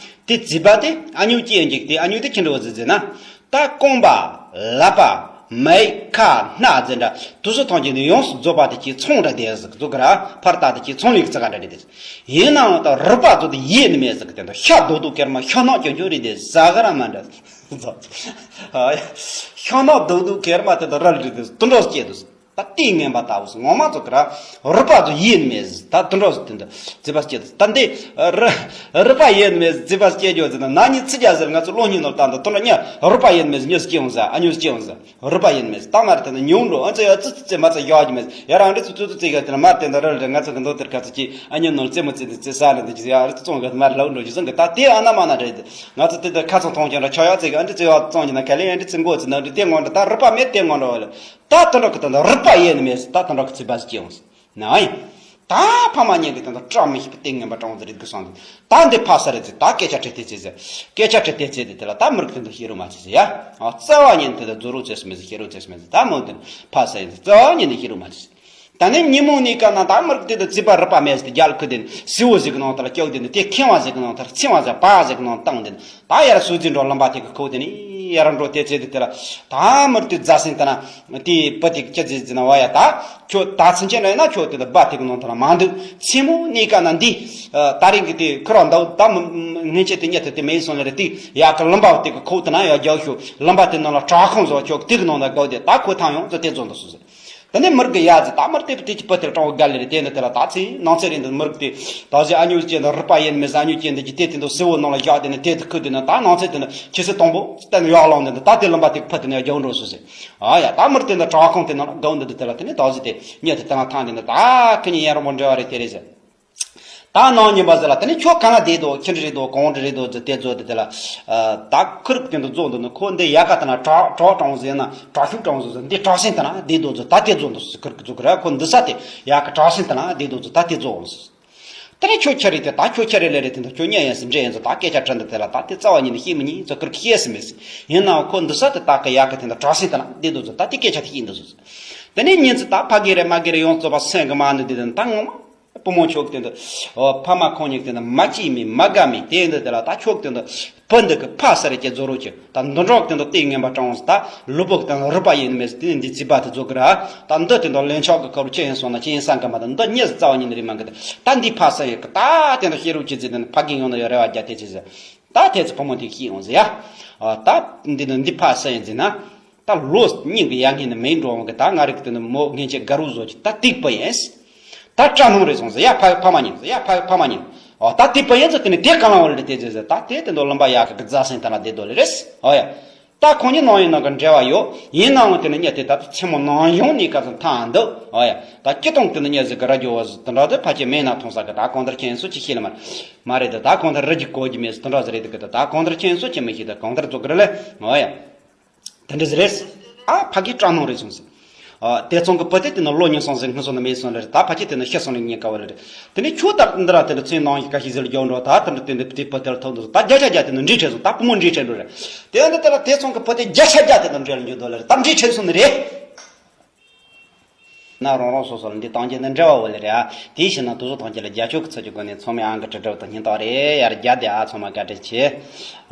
དེ་རྩིས་པ་དེ་ཨ་ཉུ་སྐྱེས་འཇིག་དེ་ཨ་ཉུ་དེ་ཁྱི་འགྲོ་ཟེར་ཟེར་ན། ད་རྐང་པ། ལག་པ། མིག་ཁ་སྣ་ཟེར་འདྲ་དུ་སུ་ཐང་ཅན་ནི་ཡོངས་སུ་རྫོགས་པ་དེ་ཁྱི་ཚང་འདྲ་དེ་ཟིག་རྫོགས་གི་ར། ཕར་ལྟ་དེ་ཁྱི་ཚང་ལུག་ཙི་ག་འདྲ་རེད་དེ། ཡིན་ནའང་ད་རུས་པ་ཚོ་དེ་ཡིན་ནི་མེད་ཟིག་དེ་འདྲ་ཤ་རྡོག་རྡོག་ཁེར་མ་ཤ་ནག་ཅོ་ཅོ་རེད་དེ་ཟ་གི་ར་མ་འདྲ། ཤ་ནག་རྡོག་རྡོག་ཁེར་མ་དེ་ད་རལ་རེད་དེ་དུ་འགྲོ་སྐྱེ་དུ། ད་ལྟས་ངན་པ་ལྟ་བུ་སུ་ངོ་མ་ཚོ་གི་ར། རུས་པ་ཚོ་ཡིན་ནི་མེད་ཟིག་ད་དུ་འགྲོ་ཟིག་དེ་འདྲ་རྩིས་པ་སྐྱེ་དུ། ད་འདི་རུས་པ་ཡིན་ནི་མེད་ཟིག་རྩིས་པ་སྐྱེ་རྒྱུ་ཟིག་ན་ན་ནི་ཚི་རྒྱ་ཟེར། ང་ཚོ་ལོ་གཉིས་ནོར་ད་འདི་དུ་འདྲ་ཉ་རུས་པ་ཡིན་ནི་མེད་ཟིག་ཉོ་སྐྱེ་འོང་ཟ། ཨ་ཉོ་སྐྱེ་འོང་ཟ། རུས་པ་ཡིན་མེད་ཟེར། ད་མར་དེ་ནི་ཉུང་འགྲོ། ཨ་ཙི་ཡ་ཙི་ཙི་ཙི་མ་ཙི་ཡག་གི་མེད། ཡ་རང་འདྲི་ཙི་ཙི་ཙི་ཙི་ག་དེ་ན་མར་དེ་འདི་རལ་རེད། ང་ཚོ་གི་མདོ་དེར་ག་ཚོད་ཀྱི་ཨ་ཉོ་ནོར་ཙེ་མོ་ཙི་ཙི་ཙི་ས་རེད། འདི་ཅི་ཡ་རི་ཙི་ཙོང་གི་མར་ལོག་འགྲོ་ཅི་ཙང་གི་ད་དེ་ཨ་ན་མ་ན་རེད། ང་ཚོ་དེ་འདི་ཁ་ཚང་མཐོང་ཀྱང་འདྲ་ཆོག་ཡག་ཙི་གི་ཨ་འདྲི་ཙི་ཡག་ཙོང་གི་ན་ག་ལེ་ཨ་འདྲི་ཙི་མགོ་ཙི་ན་འདྲི་དེ་ངོ་འདྲ་ད་རུས་པ་མེད་དེ་ངོ་འདྲ་བ་ལ་ད་དུ་འགྲོ་གི་ད་འདི་རུས་པ་ཡིན་ནི་མེད་ཟེར། ད་དུ་འགྲོ་གི་ཚིག་པ་ཟིག་ཅི་ཡོང་ཟེར་ན་ཨ་ཡིན། ད་ཕ་མ་གཉིས་ཀྱི་དོན་དུ་བཀྲ་མི་ཤིས་པའི་ལྟས་ངན་པ་སྤྲང་བོ་ཟེར་རིགས་ཀྱི་སོང་དུ། ད་འདི་ཕ་ས་རེད་ཟེར། ད་སྐད་ཆ་དྲི་སྟེ་ཟེར་ཟེར། སྐད་ཆ་དྲི་སྟེ་ཟེར་དེ་དེ་ལ་ད་མི་རིགས་དོན་དུ་ཤེས་རོགས་མ་བྱེད་ཟེར་ཡ། ཨ་རྩ་བ་ཉིད་དེ་ལ་རྫོགས་རོགས་བྱེད་སུ་མེད་ཟེར། ཤེས་རོགས་བྱེད་སུ་མེད་ཟེར། ད་མོ་དེ་ཕ་ས་ཡིན་ཟེར། རྩ་བ་ཉིད་ནས་ཤེས་རོགས་མ་བྱེད་ཟེར། ད་ནི་ཉིན་མོ་ནས་བཀའ་གནང་ད་མི་རིགས་དེ་དུ་རྩིས་པ་རུས་པ་མེད་ཟེར་རྒྱལ་ཁུ་དེ་ནི་སེའུ་ཟིག་གི་ནང་དུ་ལ་སྐྱོག་དེ་ནི་དེ་ཁེངས་བ་ཟིག་གི་ནང་དུ་ལ་ཚིང་བ་ཟིག་པ་ཟིག་གི་ནང་བཏང་དེ་ནི་ད་ཡར་སུ་ཟིག་འགྲོ་ལམ་པ་དེ་གི་ཁུ་དེ་ནི། ཡར་འགྲོ་དེ་ཚེ་དེ་དེ་ལ་ད་མུར་དེ་རྫ་སེང་དེ་ན་དེའི་བུ་དེ་ཅི་ཟེར་ཟེར་ན་བ་ཡ། ད་ཁྱོད་ད་ཚུན་ཆད་ལ་ཡིན་ན་ཁྱོད་དེ་ད་སྦ་དེ་གི་ནང་དུ་ལ་མ་འདུག་མཚན་མོ་གནས་ཀ་ན་འདི་ད་རིང་གི་དེ་ཁུར་བ་འདུག་ད་ངན་ཆེ་དེ་ཉེ་དེ་དེ་མེད་སོང་ལ་རེ་དེ་ཡ་གི་ལུམ་པ་དེ་གི་ཁོག་དེ་ན་ཡ་རྒྱག་ཤོག་ལུམ་པ་དེ་ནང་ལ་བྲག་ཁུང་བཟོ་ཁྱོད་དེ་གི་ནང་ལ་དགོས་དེ་ད་ཁོ་ཐང་ཡོང་ཙི་དེ་བཟོ་འདུག་སུ་ཟེར། དེ་ནས་མུར་གི་ཡ་ཟི་ད་མུར་དེ་དེ་གི་བུ་དེ་སྤྲང་བོ་ག་ལེ་རེ་དེ་ནི་དེ་ལ་ད་ཚེ་ནང་ཚེ་རིང་དུ་མུར་གི་དེ་ད་ཟི་ཨ་ཉུ་ཅན་དུ་རུ་པ་ཡིན་མི་ཟ་ཉུ་ཅན་དུ་གི་དེ་དེ་དུ་སི་བོ་ནང་ལ་བཞག་དེ་ནི་དེ་དུ་ཁུ་དེ་ནི་ད་ནང་ཚེ་དེ་ནི་ཁྱི་སི་དང་པོ་སྟན་ཡག་ལོང་དེ་ནི་ད་དེ་ལུམ་པ་དེ་གི་བུ་དེ་ནི་ཡ་རྒྱག་འགྲོ་སུ་ཟེར། ཨ་ཡ་ད་མུར་དེ་ནི་བྲག་ཁུང་དེ་ནང་ལ་དགའ་འདི་དུ་དེ་ལ་དེ་ནི་ད་ཟི་དེ་ཉེ་དུ་དེ་ན་ཐང་དེ་ནི་ད་ཁི་ཉིན་ཡན་རོ་མོ་འབྲེལ་བ་རེ་དེ་རེ་ཟེར། ད་ནང་ཉིན་པ་ཟེར་ལ་དེ་ནི་ཁྱོད་ག་ན་བསྡད་དོ་ཁྱི་འདྲ་རེད་དོ་གང་འདྲ་རེད་དོ་ཟེར་དེ་ཚོ་དེ་དེ་ལ། ད་ཁུར་གི་དེ་འདུ་རྫོགས་འདུག་ནི་ཁོ་འདི་ཡ་ག་དེ་ན་བྲག་བྲག་སྤྲང་ཟེར་ན་བྲག་ཤུག་སྤྲང་ཟེར་འདི་བྲག་སེང་དེ་ན་བསྡད་དོ་ཟེར་ད་དེ་རྫོགས་འདུག་ཟེར། ཁུར་གི་རྫོགས་གི་ར་ཁོ་འདི་ས་དེ་ཡ་གི་བྲག་སེང་དེ་ན་བསྡད་དོ་ཟེར་ད་དེ་རྫོགས་འོང་ཟེར། དེ་ནས་ཁྱོད་ཁྱི་རེད་དེ་ད་ཁྱོད་ཁྱི་རེད་ལེ་རེད་དེ་འདུ་ཁྱོད་གཉའ་ཡན་ཟེར་འདྲེ་ཡན་ཟེར་ད་སྐད་ཆ་དྲི་འདི་དེ་ལ་ད་དེ་རྩ་བ་ཉིད་ནས་ཤེས་མི་ཉན་ཟེར། ཁུར་གི་ཤེས་སི་མེད་ཟེར། ཡིན་ནའང་ཁོ་འདི་ས་དེ་ད་གི་ཡ་གི་དེ་འདུ་བྲག་སེང་དེ་ན་བསྡད་དོ་ཟེར་ད་དེ་སྐད་ཆ་དེ་ཤེས་འདུག་ཟེར། དེ་ནས་ཉིན་ཚེ་ད་ཕ་གི་རེད་མ་གི་རེད་ཡོངས་རྫོགས་པ་སེང་གི་མ་འདི་དེ་དེ་ད་ངོ་མ། བུ་མོ་མཆོག་དེ་འདུ། ཨོ་ཕ་མ་ཁོང་གཉིས་དེ་འདུ་མ་སྐྱིད་མེད་མ་དགའ་མེད་དེ་འདུ་དེ་ལ་ད་མཆོག་དེ་འདུ། བུ་འདི་གི་ཕ་ས་རེ་ཀྱི་རྫོ་རོ་ཀྱི་ད་འདུ་འགྲོག་དེ་འདུ་ལྟས་ངན་པ་དྲང་ད་ལུ་པོ་གི་དེ་འདུ་རུ་པ་ཡིན་མེད་དེ་འདི་རྩིས་པ་དེ་རྫོ་གི་ར། ད་འདི་དེ་འདུ་ལན་ཆོག་གི་ཁ་རུ་ཅི་ཡིན་སོང་ན་ཅི་ཡིན་སང་གི་མ་ད་འདི་གཉིས་རྩ་བ་ཉིད་ནས་རེད་མ་གི་ད་འདི་ཕ་ས་ཡི་གི་ད་དེ་འདུ་ཤེས་རུ་ཅི་ཟེར་དེ་འདུ་ཕ་གི་ཡོང་ན་ཡོད་རེ་བ་རྒྱ་དེ་ཅི་ཟེར། ད་དེ་ཚོ་བུ་མོ་དེ་ཤེས་ཡོང་ཟེར་ཡ། ཨ་ད་འདི་འདུ་འདི་ཕ་ས་ཡིན་ཟེར་ན། ད་ལོ་གཉིས་ཀྱི་ཡ་ངན་ནི་མེད་འགྲོ་འོང་གི་ད་ང་རིག་དེ་ནི་མོ་ངན་ཆེ་དགའ་རུ་བཟོ་གི་ད་ཏིག་པ་ཡིན། ད་སྐྲ་སྣུམ་རེ་སོང་ཟེར་ཡ་ཕ་ཕ་མ་ཉིན་ཟེར་ཡ་ཕ་ཕ་མ་ཉིན། ཨོ་ད་ཏིག་པ་ཡིན་ཟེར་དེ་ནི་དེ་ག་ལང་བ་ལེ་དེ་ཟེར་ཟེར་ད་དེ་དེ་འདོ་ལམ་པ་ཡག་གི་རྫ་སེང་ད་ལ་བསྡད་དོ་ལེ་རེད། ཨོ་ཡ། ད་ཁོང་གཉིས་ནང་ཡིན་ནང་གི་འབྲེལ་བ་ཡོད་ཡིན་ནའང་དེ་ནི་གཉིས་དེ་ད་ཚེ་མོ་ནང་ཡོང་ནས་ག་ཚོད་ཐང་འདུག་ཨོ་ཡ། ད་སྐྱི་གཏོང་དེ་ནི་གཉིས་ཟེར་གི་ར་རྒྱུ་བ་ཟེར་དེ་འདྲ་དེ་ཕ་ཆེ་མེད་ན་ཐོང་ས་གི་ད་གང་ལྟར་ཁྱེད་སུ་ཅི་ཤེས་ལ་མ་མ་རེད་དེ་ད་གང་ལྟར་རི་རྒྱུ་གོ་རྒྱུ་མེད་ཟེར་དེ་འདྲ་ཟེར་རེད་དེ་གི་དེ་ད་གང་ལྟར་ཁྱེད་སུ་ཅི་མི་ཤེས་དེ་གང་ལྟར་རྫོགས་གི་རེད་ལེ། ཨོ་ཡ། དེ་འདྲ་ཟེར་རེད། ཨ་ཕ་གི་སྐྲག་སྣང་རེད་སོང་ཟེར། ཨ་དེ་ཚང་གི་བུ་དེ་དེ་ནི་ལོ་ཉི་ཤུ་སོང་ཟེར་སྔོན་སོང་ནི་མེད་སོང་ལེ་རེད་ད་ཕ་ཁྱི་དེ་ནི་ཤི་སོང་ནི་ཉེན་ཁ་བ་ལེ་རེད། དེ་ནི་ཁྱོད་ད་འདི་ར་དེ་འདྲ་ཚོའི་ནང་གི་ཁ་ཤས་ཟེར་ལ་རྒྱག་འགྲོ་ད་དེ་འདྲ་དེ་འདྲ་དེ་བུ་དེ་ལ་ཐོག་འདུག་ད་བརྒྱ་ཆ་བརྒྱ་དེ་ནི་འདྲིས་ཁྲེལ་སོང་ད་བུ་མོ་འདྲིས་ཁྲེལ་འགྲོ་རེད། དེ་འདི་དེ་ལ་དེ་ཚང་གི་བུ་དེ་བརྒྱ་ཆ་བརྒྱ་དེ་ནི་འདྲེ་ལ་འགྱུར་འདུག་ལེ་རེད་ད་འདྲིས་ཁྲེལ་སོང་ནི་རེད། ན་རང་རང་སོ་སོ་ལ་འདི་བཏང་རྒྱུ་ནི་འབྲེལ་བ་བོ་ལེ་རེད་ཨ། དེའི་ཕྱིར་ན་དུ་སོ་ཐང་ཆེ་ལ་རྒྱ་ཆོས་ཀྱི་ཚུལ་གྱི་སྒོ་ནས་ཚང་མས་ཨང་གི་དྲི་སྒྲུབ་དང་སྙིང་སྟོབས་རེ་ཡར་རྒྱ་དེ་ཨ་ཚང་མ་བཀའ་དྲིན་ཆེ།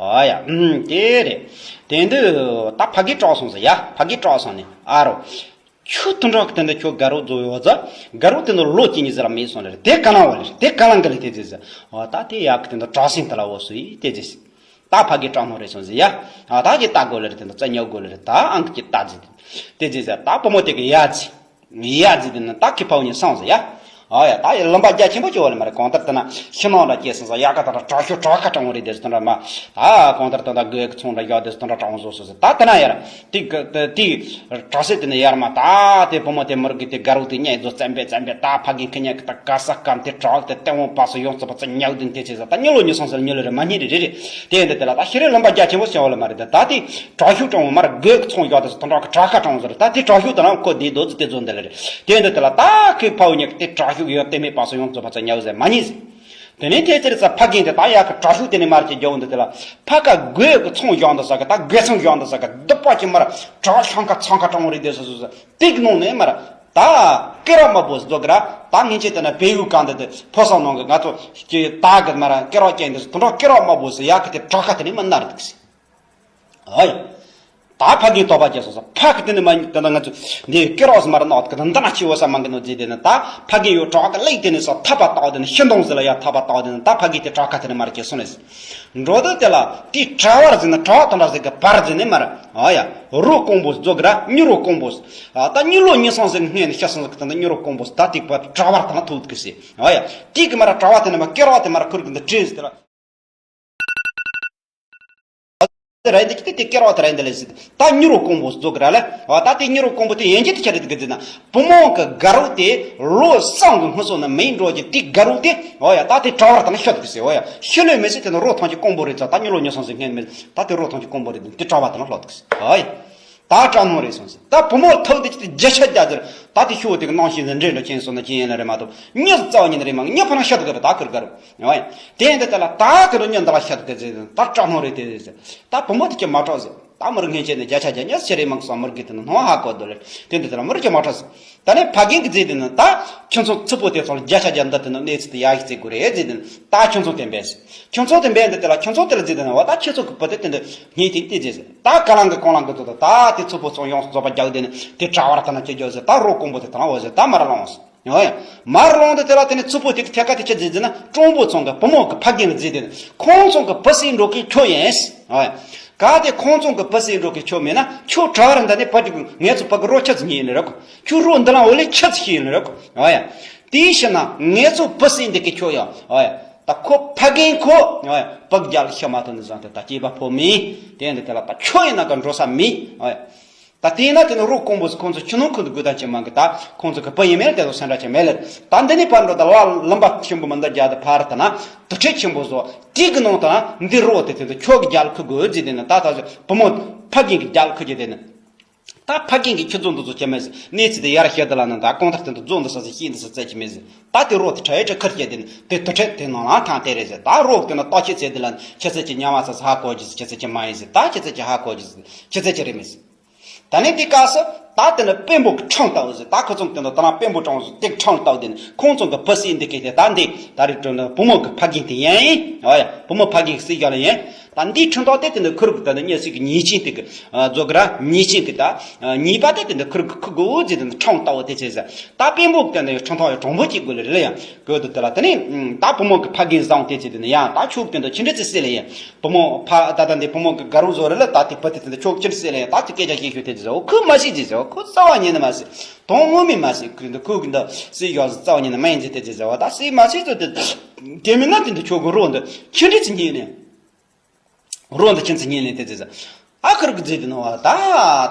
ཨོ་ཡ། ཨུམ་དེ་རེད། དེ་འདི་ད་ཕ་གི་སྐྲག་སོང་ཟེར་ཡ་ཕ་གི་སྐྲག་སོང་ནས་ཨ་རོ། ཁྱོད་དུ་འགྲོ་གི་དེ་འདི་ཁྱོད་དགའ་རོགས་རྫོགས་ཡོད་ཟ། དགའ་རོགས་དེ་འདི་ལོ་གཅིག་གཉིས་ཟེར་ར་མེད་སོང་ལེ་རེད་དེ་ག་ལང་བ་ལེ་རེད་དེ་ག་ལང་གི་ལེ་དེ་ཟེར་ཟེར། ཨོ་ད་དེ་ཡག་གི་དེ་འདི་བྲག་སེང་དེ་ལ་འོ་སུ་ཡི་དེ་ཟེར་ཟེར། ད་ཕ་གི་སྐྲག་སྣང་རེད་སོང་ཟེར་ཡ། ཨ་ད་གི་ལྟ་དགོས་ལེ་རེད་དེ་འདི་རྩ་ཉོ་དགོས་ལེ་རེད་ད་ཨང་གི་ལྟ་ཟེར། དེ་ཟེར་ཟེར་ད་བུ་མོ་དེ་གི་ཡ་ཟེར། ཡ་ཟེར་དེ་ནི་ད་ཁི་ཕའུ་ཉི་སང་ཟེར་ཡ། ཨ་ཡ་ད་ཡ་ལུམ་པ་རྒྱ་ཆེན་པོ་ཅི་བ་ལེ་མ་རེད་གང་ལྟར་དེ་ན་ཤི་ནང་འདྲ་སྐྱེས་སོང་ཟེར་ཡ་ག་ད་ར་དྲག་ཤོས་དྲག་ཁ་དྲང་བོ་རེད་དེ་ཟེར་དེ་འདྲ་མ། ད་གང་ལྟར་དེ་འདྲ་དགོས་གི་ཚོང་འདྲ་ཡག་དེ་ཟེར་དེ་འདྲ་དྲང་བོ་བཟོ་སོང་ཟེར་ད་དེ་ན་ཡ་ར། དེ་གི་དེ་དེ་དྲག་སེ་དེ་ནས་ཡར་མ་ད་དེ་བུ་མོ་དེ་མུར་གི་དེ་དགའ་རོགས་དེ་ཉལ་རྫོ་བཙན་པས་བཙན་པས་ད་ཕ་གི་ཁི་ཉལ་གི་ད་ག་ས་གམ་དེ་དྲག་དེ་ལྟད་མོ་བ་སོ་ཡོངས་རྫོགས་པ་ཚོ་ཉལ་དེ་དེ་ཆེ་ས་ད་ཉི་ལོ་ཉི་སོང་ཟེར་ཉི་ལོ་རེ་མ་ཉི་རེ་རེ་རེ། དེ་འདི་དེ་ལ་ད་ཤི་རེ་ལུམ་པ་རྒྱ་ཆེན་པོ་ཤི་བ་ལ་མ་རེད་ད་ད་དེ་དྲག་ཤུགས་དྲང་བོ་མར་དགོས་གི་ཚོང་ཡག་དེ་ཚོ་དྲག་གི་དྲག་ཁ་དྲང་བོ་ཟེར་ད་དེ་དྲག་ཤུགས་དེ་ལ་ཁོ་དེ་རྡོ་རྫི་དེ་ཚོ་འདི་ལ་རེད། དེ་འདི་དེ་ལ་ད་ཁི་ཕའུ་ཉལ་གི་དེ་དྲག་ཤུགས་ཡོད་དེ་མེད་པ་སོ་ཡོངས་རྫོགས་པ་ཚོ་ཉལ་ཟེར་མ་ཉི་ཟེར། དེ་ནས་དེ་ཚེ་རེ་ས་ཕ་གི་འདི་ད་ཡག་གི་དྲག་ཤུགས་དེ་ནས་མར་གྱི་རྒྱ་བོ་འདི་དེ་ལ་ཕ་ག་དགོས་གི་ཚོང་ཡག་འདི་ས་གི་ད་དགོས་ཚོང་ཡག་འདི་ས་གི་སྡུག་པ་ཅིག་མར་དྲག་ཤང་ཁ་ཚང་ཁ་དྲང་བོ་རེད་དེ་སོ་སོ་སོ་དེ་གི་ནང་ནས་མར་ད་ཀི་ར་མ་བོ་ཟོ་གི་ར་ད་ངེད་ཅག་དེ་ན་བལ་ཡུལ་གང་དེ་དེ་ཕོ་སང་ནང་གི་ང་ཚོ་ཀྱི་ད་གི་མར་ཀི་ར་ཅན་དེ་དེ་འདྲ་ཀི་ར་མ་བོ་ཟེར་ཡག་གི་དེ་དྲག་ཁ་དེ་ནས་མར་ནར་འདུག་ཟེར། ཨོ་ཡ། ད་ཕ་གིའི་དོགས་པ་སྐྱེས་སོང་ཟེར། ཕ་གི་དེ་ནི་མ་ཉིད་དེ་འདྲ་ང་ཚོས་འདི་ཀི་རོགས་སུ་མར་ནག་གི་དེ་འདི་ན་ཆི་བོ་ས་མང་གི་ནོ་ཟེར་དེ་ནི་ད་ཕ་གི་ཡོད་གྲོགས་གི་ལེགས་དེ་ནི་ས་ཐབ་པ་བཏགས་དེ་ནི་ཤི་འདོང་ཟེར་ལ་ཡ་ཐབ་པ་བཏགས་དེ་ནི་ད་ཕ་གི་དེ་གྲགས་ཁ་དེ་ནི་མར་སྐྱེས་སོང་ལེ་ཟེར། འགྲོ་དུས་དེ་ལ་དེའི་གྲྭ་བར་ཟེར་ནི་གྲྭ་བ་དེ་འདྲ་ཟེར་གི་བར་ཟེར་ནི་མར་ཨ་ཡ་རོ་ཀོང་པོ་ཟེར་གི་ར་མྱི་རོ་ཀོང་པོ་ཟེར། ད་མྱི་ལོ་ཉི་སང་ཟེར་སྔས་ནི་ཤི་སང་ཟེར་གི་ད་མྱི་རོ་ཀོང་པོ་ཟེར་ད་དེ་གི་བར་གྲྭ་བར་དེ་ན་ཐུག་གི་ཟེར་ཨ་ཡ། དེ་གི་མར་གྲྭ་བ་དེ་ནི་མ་ཀི་རོགས་དེ་མར་ཁུར་གི་འདི་བྲིས་ཟེར་དེ་ལ། ར་འདི་ཅི་སྟེ་དེ་ཀེ་རོ་དེ་ར་འདི་ལས་སྲིད་ད་མྱི་རོ་ཀོང་པོ་རྫོགས་ར་ལ། ཨ་ད་དེ་མྱི་རོ་ཀོང་པོ་དེ་ཡན་གྱི་དེ་ཆ་རེད་གི་ཟེར་ན། བུ་མོ་གི་དགའ་རོགས་དེ་ལོ་གསང་གི་སྔུན་སོ་ན་མེད་འགྲོ་གི་དེ་དགའ་རོགས་དེ་ཨོ་ཡ་ད་དེ་གྲྭ་བར་དང་ཤོད་གི་ཟེར་ཨོ་ཡ་ཤི་ལོས་མི་སྲིད་དེ་ནི་རོ་ཐང་གི་ཀོང་པོ་རེད་ཙང་ད་མྱི་ལོ་ཉི་སང་ཟིག་སྔན་མེད་ད་དེ་རོ་ཐང་གི་ཀོང་པོ་རེད་དེ་གྲྭ་བ་དང་ལྷོད་གི་ཟེར་ཨོ་ཡ། ད་སྐྲག་སྣང་རེད་སོང་ཟེར། ད་བུ་མོ་ཐུག་དེ་ཅི་སྟེ་བརྒྱ་ཆ་བརྒྱ་ཟེར། ད་དེ་ཤོག་དེ་གི་ནང་བཞིན་ཟེར་འདྲེ་འདྲ་ཅན་སོང་ན་ཅི་ཡིན་ལ་རེད་མ་གཏོགས་མྱི་རྩ་བ་ཉིད་ནས་རེད་མ་མྱི་ཕ་ན་ཤ་དུ་ག་རེད་ད་ཁུར་ག་རེད། ཨོ་ཡ། དེ་འདི་དེ་ལ་ད་དེ་རུ་མྱི་འདི་ལ་ཤ་དུ་ག་ཟེར་ད་སྐྲག་སྣང་རེད་དེ་ཟེར། ད་བུ་མོ་དེ་ཅི་མ་སྐྲག་ཟེར། ད་ ད་མི་རིགས་སྔོན་ཆད་ནས་བརྒྱ་ཆ་བརྒྱ་ཉག་ཆེ་རེད་མང་སོང་མི་རིགས་དེ་ནི་སྣང་བ་ཧ་གོ་འདུག་ལེ། དེ་འདི་དེ་ལ་མི་རིགས་ཀྱི་མ་ཁྲོ་སོང་། ད་ནས་ཕ་རྒན་གྱི་རྫས་དེ་ནི་ད་ཁྱོད་ཚོ་ཚུལ་པོ་དེ་ཚོ་ལ་བརྒྱ་ཆ་བརྒྱ་འདི་དེ་ནི་གནས་ཚུལ་དེ་ཡག་གི་རྩེ་དགོས་རེད་རྫས་དེ་ནི་ད་ཁྱོད་ཚོ་དེ་འབད་ཟེར། ཁྱོད་ཚོ་དེ་འབད་འདི་དེ་ལ་ཁྱོད་ཚོ་དེ་ལ་རྫས་དེ་ནི་བ་ད་ཁྱོད་ཚོ་གི་བུ་དེ་དེ་འདི་ངས་དེ་དེ་རྫས་ཟེར། ད་ག་ལང་གི་གོང་ལང་གི་ཚོ་ད་ད་དེ་ཚུལ་པོ་ཚོ་ཡོངས་སུ་རྫོགས་པ་རྒྱག་དེ་ནི་དེ་གྲྭ་བར་ད་ན་ཁྱེད་རྒྱག་ཟེར། ད་རོགས་དཀོན་པོ་དེ་ད་ལང་འོ་ཟེར། ད་མར་ལོངས་ཟེར། ཨོ་ཡ། མར་ལོངས་དུས་དེ་ལ་དེ་ནི་ཚུལ་པོ་དེ་གི་ཐད་ཀ་དེ་ཆ་རྫས་རྫས་ན་གྲོང་པོ་ཚང་གི་བུ་མོ་གི་ཕ་རྒན་རྫས་དེ་ནི་ཁོང་ཚང་གི་བུ་སྲིད་འགྲོ་གི་ཁྱོད་ཡིན། ཨོ་ཡ། ག་དེ་ཁོང་ཚང་གི་བུ་སྲིད་འགྲོ་གི་ཁྱོད་མེད་ན་ཁྱོད་གྲྭ་བར་འདི་ནི་བུ་དེ་གི་ངེད་ཚོ་བུ་གི་རོ་ཆ་ཚི་ཉིད་ཡིན་ནི་རེད་གོ། ཁྱོད་རོ་འདི་ལ་འོ་ལེ་ཆ་ཚི་ཤི་ཡིན་ནི་རེད་གོ། ཨོ་ཡ། དེའི་ཕྱིར་ན་ངེད་ཚོ་བུ་སྲིད་འདི་གི་ཁྱོད་ཡ། ཨོ་ཡ། ད་ཁོ་ཕ་རྒན་ཁོ། ཨོ་ཡ། བུ་རྒྱལ་ཤི་མ་ཐུབ་ནི་བཟང་དེ་ད་སྐྱེས་པ་ཕོ་མིན། དེ་འདི་དེ་ལ་ད་ཁྱོད་ཡིན་ན་ག་འགྲོ་ས་མིན། ཨོ་ཡ། ད་དེས་ན་དེ་ནི་རོགས་དཀོན་པོས་ཁོང་ཚོ་ཆུ་ནང་ཁུལ་དུ་དགོས་དང་ཅི་མང་གི་ད་ཁོང་ཚོ་གི་བུ་ཡིན་མེད་དེ་ཚོ་སེམས་ཁྲལ་བྱེད་མེད་ལེར། ད་འདི་ནས་ཕར་འགྲོ་ད་ལ་ལུམ་པ་ཆེན་པོ་མི་འདི་རྒྱ་དུ་ཕར་ད་ན་དུར་ཁྲོད་ཆེན་པོ་བཟོ་དེ་གི་ནང་ད་ན་འདི་རོགས་དེ་དེ་ཚོ་ཁྱོད་ཀྱི་རྒྱལ་ཁུ་དགོས་རྫི་དེ་ནི་ད་ད་ཚོ་བུ་མོ་ཕ་རྒན་གྱི་རྒྱལ་ཁུ་རྒྱུ་དེ་ནི། ད་ཕ་རྒན་གྱི་ཁྱུ་ཚོ་འདི་ཚོ་ཁྱེད་མེད་ཟེར་གནས་ཚུལ་དེ་ཡར་བཤད་དུ་ལ་ནི་ད་གང་ཐར་དེ་ཚོ་རྫོང་འདི་ས་ཟེར་ཤེས་འདི་ས་བཙལ་གྱི་མེད་ཟེར། ད་དེ་རོགས་དེ་ཁྲ་ཡེ་ཁྲ་ཁུར་སྐྱེ་དེ་ནི་དེ་དུར་ཁྲོད་དེ་ནང་ལ་ཐང་དེ་རེད་ཟེར། ད་རོགས་དེ་ནི་ལྟ་ཁྱེད་ཚེ་འདི་ལ་ཁྱེད་ཚེ་ཀྱི་ཉམས་མ་ཚ་ཚ་ཧ་གོ་རྒྱུ་ཟེར། ཁྱེད་ཚེ་ཀྱི་མ་ཡིན་ཟེར། ད་ཁྱེད་ཚེ་ཀྱི་ཧ་གོ་རྒྱུ་ཟེར། ཁྱེད་ཚེ་ཀྱི་རེད་མེད་ཟེར། ད་ནི་དེ་སྐབས་སུ་ད་དེ་ནི་དཔོན་པོ་གི་ཁྲང་ལྟ་བུ་ཟེར། ད་ཁོ་ཚོ་དེ་ནི་ད་ལ་དཔོན་པོ་ཀྲང་ཟེར་དེ་ཁྲང་ལྟ་བུ་དེ་ནི་ཁོང་ཚོ་གི་བུ་སྲིད་འདི་གས་དེ་ད་འདི་ད་རེས་དྲོ་ནི་བུ་མོ་གི་ཕ་རྒན་དེ་ཡིན། ཨོ་ཡ། བུ་མོ་ཕ་རྒན་གི་སྲིད་རྒྱ་ལ་ཡིན། ད་འདིའི་ཁྲིམས་ཐག་དེ་དེ་འདྲ་ཁུར་གི་ད་ནི་གཉེན་སྲིད་ཀྱི་ཉེས་ཅན་དེ་གི་ཨ་རྫོགས་གི་ར། ཉེས་ཅན་གི་ད་ཨ་ཉེས་པ་དེ་དེ་འདྲ་ཁུར་གི་ཁུར་དགོས་ཟེར་དེ་འདྲ་ཁྲིམས་ཐག་དེ་བྱས་ཟེར། ད་དཔོན་པོ་གི་ད་ནི་ཁྲིམས་ཐག་ཡོད་གྲོང་པོ་གཅིག་དགོས་ལེ་རེད་ལ་ཡང་གོ་དུ་དེ་ལ་དེ་ནི་ད་བུ་མོ་གི་ཕ་རྒན་བཟང་དེ་བྱས་དེ་ནི་ཡང་ད་ཁྱོད་དེ་འདྲ་ཅི་འདྲ་ཅི་སྲིད་ལེ་ཡིན། བུ་མོ་ཕ་ད་ད་འདི་བུ་མོ་གི་དགའ་རོགས་བཟོ་རེད་ལ། ད་དེ་བུ་དེ་དེ་འདྲ་ཁྱོད་ཅི་འདྲ་སྲིད་ལེ་ཡིན། ད་དེ་སྐད་ཆ་བཤད་ཤོད་དེ་བྱས་ཟེར། ཁོ་མ་ཤེས་ཅི་ཟེར། ཁོ་རྩ་བ་ཉིད་ནས་མ་ཤེས། དོན་ངོ་མས་མ་ཤེས། ཁོས་འདི་ཁོས་གི་འདི་སྲིད་ཡོད་རྩ་བ་ཉིད་ནས་མ་ཡིན་ཅི་དེ་བྱས་ཟེར་བ། ད་སྲིད་མ་ཤེས་ཚོ་དེ་དེ་མིན་ན་དེ་འདྲ་ཁྱོད་གི་རོགས་འདི་ཁྱི་འདྲ་ཅི་ཉིད་ནས། རོགས་འདི་ཁྱིམ་ཚང་གཉིས་ལས་དེ་ཟེར། ཨ་ཁུར་གི་རྫས་དེ་ནི་བ་ད་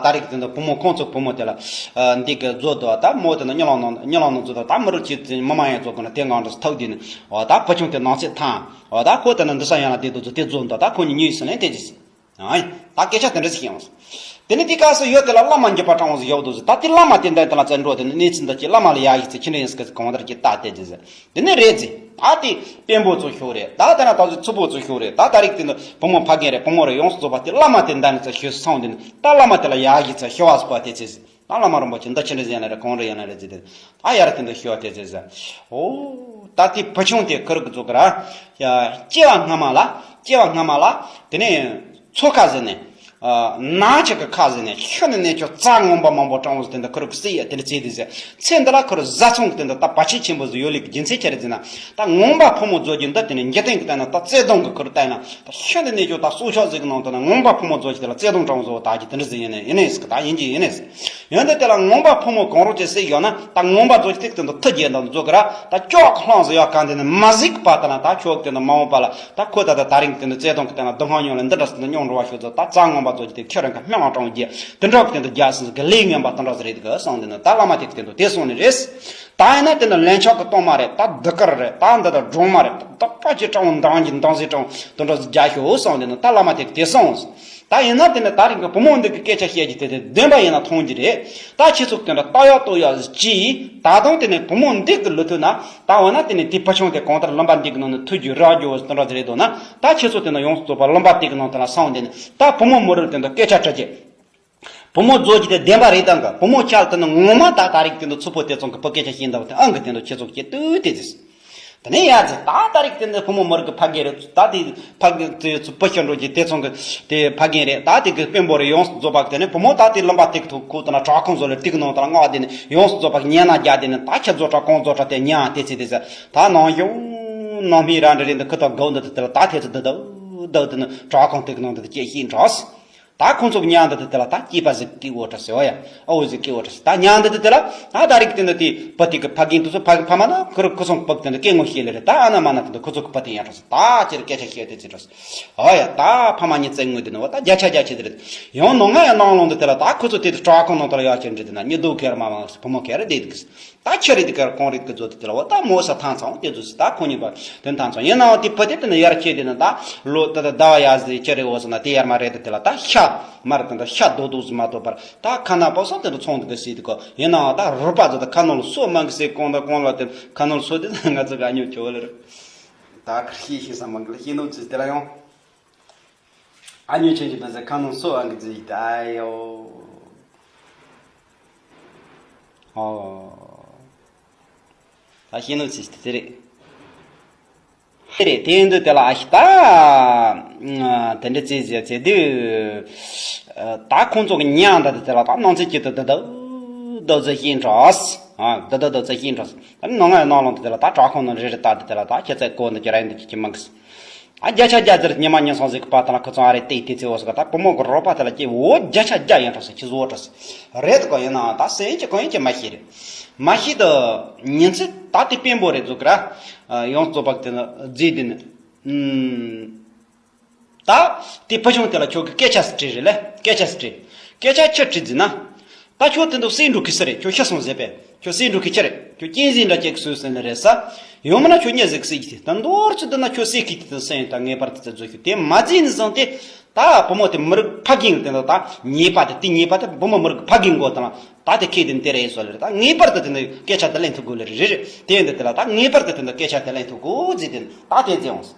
ད་རེས་དེ་འདི་བུ་མོ་ཁོང་ཚོ་བུ་མོ་དེ་ལ་ཨ་འདི་གི་བཟོ་དུ་བ་ད་མོ་དེ་ནི་གཉིད་ལམ་ནང་གཉིད་ལམ་ནང་བཟོ་དུ་ད་མི་རུ་ཁྱི་ཚོ་མི་མ་ཡང་བཟོ་དགོས་ན་དེ་ངང་འདྲ་ཐག་དེ་ནི་བ་ད་བུ་ཆུང་དེ་ནང་ཚེ་ཐང་བ་ད་ཁོ་དེ་ནི་འདི་ས་ཡང་ལ་དེ་དུ་བཟོ་དེ་བཟོ་འདུག་ད་ཁོ་གཉིས་གཉིས་སུ་ལེན་དེ་ཟེར། ཨ་ད་སྐད་ཆ་དེ་འདྲ་ཞིག་ཡོང་སོང་། དེ་ནི་དེ་སྐབས་སུ་ཡོད་དེ་ལ་བླ་མ་འགྱུར་བ་དྲང་བོ་ཞིག་ཡོད་དུ་ཟེར། ད་དེ་བླ་མ་དེ་འདྲ་དེ་ལ་བཙན་འགྲོ་དེ་ནི་གནས་ཚུལ་འདི་ཀྱི་བླ་མ་ལ་ཡག་ཡིག་ཚེ་ཁྱི་འདྲ་ཡིན་སྐད་ཚེ་གང་ལྟར་གྱི་ལྟ་དེ་ཟེར། དེ་ནི་རེད་ཟེར། ད་དེ་དཔོན་པོ་ཚོ་ཤོར་རེད། ད་དེ་ན་ད་ཚོ་ཚུལ་པོ་ཚོ་ཤོར་རེད། ད་ད་རིགས་དེ་ནི་བུ་མོ་ཕ་རྒན་རེད། བུ་མོ་རེད། ཡོངས་སུ་རྫོགས་པ་དེ་བླ་མ་དེ་འདྲ་ནི་ཚོ་ཤོར་སོང་དེ་ནི་ད་བླ་མ་དེ་ལ་ཡག་ཡིག་ཚེ་ཤོར་བ་སོགས་པ་དེ་ཚེ་ཟེར། ད་བླ་མ་རིན་པོ་ཆེ་འདི་ཁྱི་འདྲ་ཡིན་ན་རེད། གང་རེད་ཡིན་ན་རེད་ཟེར་དེ། ད་ཡར་དེ་འདི་ཤོར་དེ་ཚེ་ཟེར། ཨོ། ད་དེ་བུ་ཆུང་དེ་ཁུར་གི་བཟོ་གི་ར། ཡ། སྐྱེ་བ་སྔ་མ་ལ། སྐྱེ་བ་སྔ་མ་ལ། དེ་ནས་མཚོ་ཁ་ཟེར་ནས། ཨ། ནགས་ཁྱི་གི་ཁ་ཟེར་ནས་ཤི་ནས་ནས་ཁྱོད་རྩྭ་ངན་པ་མང་པོ་སྤྲང་བོ་ཟེར་དེ་འདྲ་ཁུར་གི་སྲིད་ཡ་དེ་འདྲ་བྱས་དེ་ཟེར། ཚེ་འདི་ལ་ཁུར་བཟའ་ཚང་གི་དེ་འདྲ་ད་བར་ཆད་ཆེན་པོ་ཟིག་ཡོད་ལེ་གི་རྒྱུ་མཚན་ཆེ་རེད་ཟེར་ན། ད་ངན་པ་ཕོ་མོ་བཟོ་རྒྱུ་འདི་དེ་ནས་འཇིག་རྟེན་གི་ལྟ་ན་ད་བརྩེ་དུང་གི་ཁུར་ལྟ་ན་ད་ཤི་ནས་ནས་ཁྱོད་ད་སྲོག་ཆགས་ཟིག་གི་ནང་དུ་ན་ངན་པ་ཕོ་མོ་བཟོ་རྒྱུ་དེ་ལ་བརྩེ་དུང་སྤྲང་བོ་བཟོ་ད་རྒྱུ་དེ་འདྲ་ཟིག་ཡིན་ནས་ཡིན་ནས་ཟིག་ད་ཡིན་གྱི་ཡིན་ནས་ཟིག་ཡོན་ཏན་དེ་ལ་ངན་པ་ཕོ་མོ་གང་རུང་ཅིག་སྲིད་ཡོད་ན་ད་ངན་པ་ཚོ་ཅིག་དེ་དོན་དུ་ཐུགས་རྗེ་དང་མཛོད་ཀྱི་ར། ད་ཅོག་ལྷང་ཟིག་ཡོད་གང་དེ་ནི་མ་གཟིགས་པ་ལྟ་ན་ད་ཆོག་དེ་ནི་མ་འོངས་པ་ལ་ད་ཁོ་ད་ད་ད་རིང་དེ་ནི་བརྩེ་དུང་གི་སྟེང་ན་སྡུག་བསྔལ་མྱོང་ལ་འདི་འདྲ་སོང་ན་སྙིང་རུང་བ་ཤོད་ཚོ། ད་རྩྭ་ངན་པ་ཚོ་ཅིག་དེ་ཁྱེད་རང་གི་སྨྲེ་སྔགས་སྤྲང་རྒྱུ་དེ་འདྲ་གི་དེ་འདི་རྒྱག་སྲིད་གི་ལས་ངན་པ་དེ་འདྲ་ཟིག་རེད་གི་གསུངས་དེ་ནི་ད་བླ་མ་དེ་གི་དེ་འདུག་དེ་གསུངས་ནི་རེད། ད་ཡིན་ན་དེ་ནི་ལན་ཆགས་གི་གཏོང་མ་རེད། ད་འདི་གར་རེད། ད་འདི་ད་སྒྲུང་མ་རེད། ད་ད་པ་ཅིག་སྤྲང་བོ་འདང་གི་འདང་ཟིག་སྤྲང་བོ་དེ་འདྲ་ཟིག་རྒྱག་ཤོག་གསུངས་དེ་ནི་ད་བླ་མ་དེ་གི་དེ་གསུངས། ད་ཡིན་ན་དེ་ནི་ད་རིང་གི་བུ་མོ་འདི་གི་སྐད་ཆ་བཤད་རྒྱུ་དེ་དེ་བདེན་པ་ཡིན་ན་མཐོང་རྒྱུ་རེད། ད་ཁྱེད་ཚོ་དེ་འདྲ་ལྟ་ཡག་ལྟོས་ཡག་ཅིག་ད་དུང་དེ་ནི་བུ་མོ་འདི་གི་ལུས་ཐུབ་ན་ད་འོ་ན་དེ་ནི་དེ་བུ་ཆུང་དེ་གང་ལྟར་ལུང་པ་འདི་གི་ནང་ནས་ཐུག་རྒྱུ་རག་རྒྱུ་བོ་དེ་འདྲ་ཟིག་རེད་འདུག་ན། ད་ཁྱེད་ཚོ་དེ་ནི་ཡོངས་སུ་རྫོགས་པ་ལུང་པ་དེ་གི་ནང་དེ་ལ་སོང་དེ་ནི་ད་བུ་མོ་མོ་རུ་དེ་འདྲ་སྐད་ཆ་དྲི་རྒྱུ། བུ་མོ་བཟོ་རྒྱུ་དེ་བདེན་པ་རེད་དམ་ག། བུ་མོ་ཁྱེད་དེ་ནི་ངོ་མ་ད་ད་རིང་དེ་ནི་ཚུལ་པོ་དེ་ཚོ་གི་བུ་སྐད་ཆ་བཤད་འདུག་དེ་ཨང་གི་དེ་འདྲ་ཁྱེད་ཚོ་སྐྱེ་དུས་དེ་ཟིག་དེ་ནས་ཡ་ཟེར། ད་ད་རིག་དེ་འདི་བུ་མོ་མོར་གི་ཕ་རྒན་རེད། ད་དེ་ཕ་རྒན་དེ་ཚོ་བུ་ཤི་འགྲོ་གི་དེ་ཚོ་གི་དེ་ཕ་རྒན་རེད། ད་དེ་གི་དཔོན་པོ་རེད། ཡོངས་སུ་རྫོགས་པ་གི་དེ་ནས་བུ་མོ་ད་དེ་ལུང་པ་དེ་གི་ཐོག་ཁུག་དེ་ན་བྲག་ཁུང་བཟོ་ལེ་དེ་གི་ནང་དེ་ལ་མངགས་དེ་ནས་ཡོངས་སུ་རྫོགས་པ་གི་ཉན་ན་རྒྱ་དེ་ནས་ད་ཁྱེད་རྫོགས་གྲྭ་གང་རྫོགས་གྲྭ་དེ་ཉན་དེ་ཚེ་དེ་ཟེར། ད་ནང་བྱུང་ནང་མི་ར་འདྲ་རེད། འདི་ཁུ་ཐོག་གོ་འདི་དེ་ལ་ད་དེ་ཚོ་འདི་འདི་འདི་དེ་ནས་བྲག་ཁུང་དེ་གི་ནང་དེ་དེ་སྐྱེ་ཤི་འགྲོ། ད་ཁོང་ཚོ་ཉན་འདི་དེ་དེ་ལ་ད་སྐྱེས་པ་ཟིག་སྐྱེ་འོ་འདྲ་ཟེར་བ་ཡ། ཨོ་ཟིག་སྐྱེ་འོ་འདྲ་ཟེར། ད་ཉན་འདི་དེ་དེ་ལ་ད་ད་རིག་དེ་འདི་དེ་བུ་དེ་གི་ཕ་རྒན་དེ་ཚོ་ཕ་ཕ་མ་ན་ཁུ་རུ་ཁུ་ཚོང་བུ་དེ་འདི་སྐད་ངོ་ཤེས་ལེ་རེད། ད་ཨ་ན་མ་ན་དེ་འདི་ཁུ་ཚོ་གི་བུ་དེ་ཡང་འདྲ་ཟེར། ད་ཅེར་སྐད་ཆ་བཤད་དེ་ཚེ་འདྲ་ཟེར། ཨོ་ཡ། ད་ཕ་མ་གཉིས་བཙན་ངོས་དེ་ནི་བ་ད་བརྒྱ་ཆ་བརྒྱ་ཆེ་དེ་རེད། ཡང་ནོ་ང་ཡ་ནང་ལོང་དེ་དེ་ལ་ད་ཁུ་ཚོ་དེ་དེ་བྲག་ཁུང་ནང་དེ་ལ་ཡར་ཅེར་འདྲི་དེ་ན་ཉི་ཟླ་ཁེར་མ་མ་བུ་མོ་ཁེར་བསྡད་དེ་གི་ད་ཁྱེད་རེད་དེ་གར་གང་རེད་གི་བཟོ་དེ་དེ་ལ་བ་ད་མོ་ས་ཐང་ཚང་དེ་བཟོ་སི་ད་ཁོ་གཉིས་པ་དེ་ཐང་ཚང་ཡིན་ནའང་དེ་བུ་དེ་དེ་ནི་ཡར་ཁྱེད་དེ་ནི་ད་ལོ་ད་ད་ཟླ་བ་ཡར་ཟེར་ཁྱེད་རེད་འོ་ཟེར་ན་དེ་ཡར་མ་རེད་དེ་དེ་ལ་ད་ཤ་མར་དེ་འདྲ་ཤ་རྡོག་རྡོག་ཟིག་མ་གཏོགས་པར་ད་ཁ་ན་པ་སོགས་དེ་འདྲ་ཚོང་དེ་གི་སྲིད་དེ་གོ། ཡིན་ནའང་ད་རུས་པ་ཟོ་ད་ཁ་ནང་ལ་སོ་མང་གི་སེ་གོང་ད་གོང་ལ་དེ་ཁ་ནང་ལ་སོ་དེ་ད་ང་ཚོ་ག་ཉོ་ཁྱོ་ལེར་ད་ཁར་ཤེས་ཤེས་ས་མང་གི་ལ་ཤེས་ནོ་ཚིག་དེ་ལ་ཡང་། ཨ་ཉོ་ཆེན་གྱི་བུ་ཟེར་ཁ་ནང་སོ་ཨང་གི་ཟིག་ད་ཡོ། ཨོ། ད་ཤེས་ནོ་ཚིག་དེ་རེད། དེ་རེད་དེ་འདུག་དེ་ལ་ཨ་ཤི་ད། དེ་འདྲ་ཚིག་ཟེར་ཚེ་དུས། ད་ཁོང་ཚོ་གི་ཉང་ད་དེ་ལ་ད་ནང་ཚིག་གི་ད་ད་ད་ད་ཟེར་ཤེས་འགྲོ། ཨ་ད་ད་ད་ཟེར་ཤེས་འགྲོ། ད་ནང་ང་ནང་ལོང་དེ་ལ་ད་དྲ་ཁོང་ནང་རེ་རེ་ད་དེ་ལ་ད་ཁྱེད་ཚོ་གོ་འདི་ཀྱི་ར་འདི་ཀྱི་མང་གི། ཨ་བརྒྱ་ཆ་བརྒྱ་ཟེར་ཉི་མ་ཉིན་སོང་ཟིག་པ་དང་ཁོ་ཚོ་ཨ་རེ་ཏེ་ཏེ་ཚེ་འོ་ཟིག་ད་བུ་མོ་གི་རོགས་པ་དེ་ལ་ཀྱེ་འོ་བརྒྱ་ཆ་བརྒྱ་ཡིན་འགྲོ་ཟེར་ཁྱི་བཟོ་འགྲོ་ཟེར་རེད་དོ་གོ། ཡིན་ནའང་ད་སེམས་ཀྱི་གང་ཡིན་ཀྱི་མ་ཤེས་རེད། མ་ཤེས་དུ་ཉིན་ཚེ་ད་དེ་དཔོན་པོ་རེད་འཛུགས་ར། ཡོངས་རྫོགས་པ་དེ་ནི་རྫས་དེ་ནི། ད་དེ་ཕ་ཆུང་དེ་ལ་ཁྱོད་ཀྱི་སྐད་ཆ་སི་བྲིས་རེད་ལེ། སྐད་ཆ་སི་བྲིས། སྐད་ཆ་ཁྱོད་བྲིས་རྫི་ན། ད་ཁྱོད་དེ་འདུག་སེ་འགྲོ་གི་སི་རེད། ཁྱོད་ཤི་སོང་ཟེར་པས། ཁྱོད་སེ་འགྲོ་གི་ཁྱི་རེད། ཁྱོད་གཅན་གཟན་འདྲ་ཅིག་སུས་ཟེར་ནི་རེད་ས། ཡོང་མིན་ན་ཁྱོད་ཉེ་ཟིག་སྲིད་ཀྱི་དེ་ད་མདོར་ཚུལ་དུ་ན་ཁྱོད་སྲིད་ཀྱི་དེ་ད་སེམས་ད་ངེས་པར་དུ་ཚེ་རྫོགས་ཤོག་དེ་མ་རྫིས་ནི་བཟང་སྟེ། ད་བུ་མོ་དེ་མི་རིགས་ཕ་རྒན་དེ་ད་ད་ཉེས་པ་དེ་དེ་ཉེས་པ་དེ་བུ་མོ་མི་རིགས་ཕ་རྒན་མགོ་དང་ད་དེ་ཁེ་དེ་དེ་རེད་སོ་ལེ་རེད། ད་ངེས་པར་དུ་དེ་ནི་སྐད་ཆ་དེ་ལེན་ཐུབ་དགོས་ལེ་རེད་རེད། དེ་འདི་དེ་ལ་ད་ངེས་པར་དུ་དེ་ནི་སྐད་ཆ་དེ་ལེན་ཐུབ་དགོས་རྫིས་དེ་ད་དེ་རྫིས་འོང་།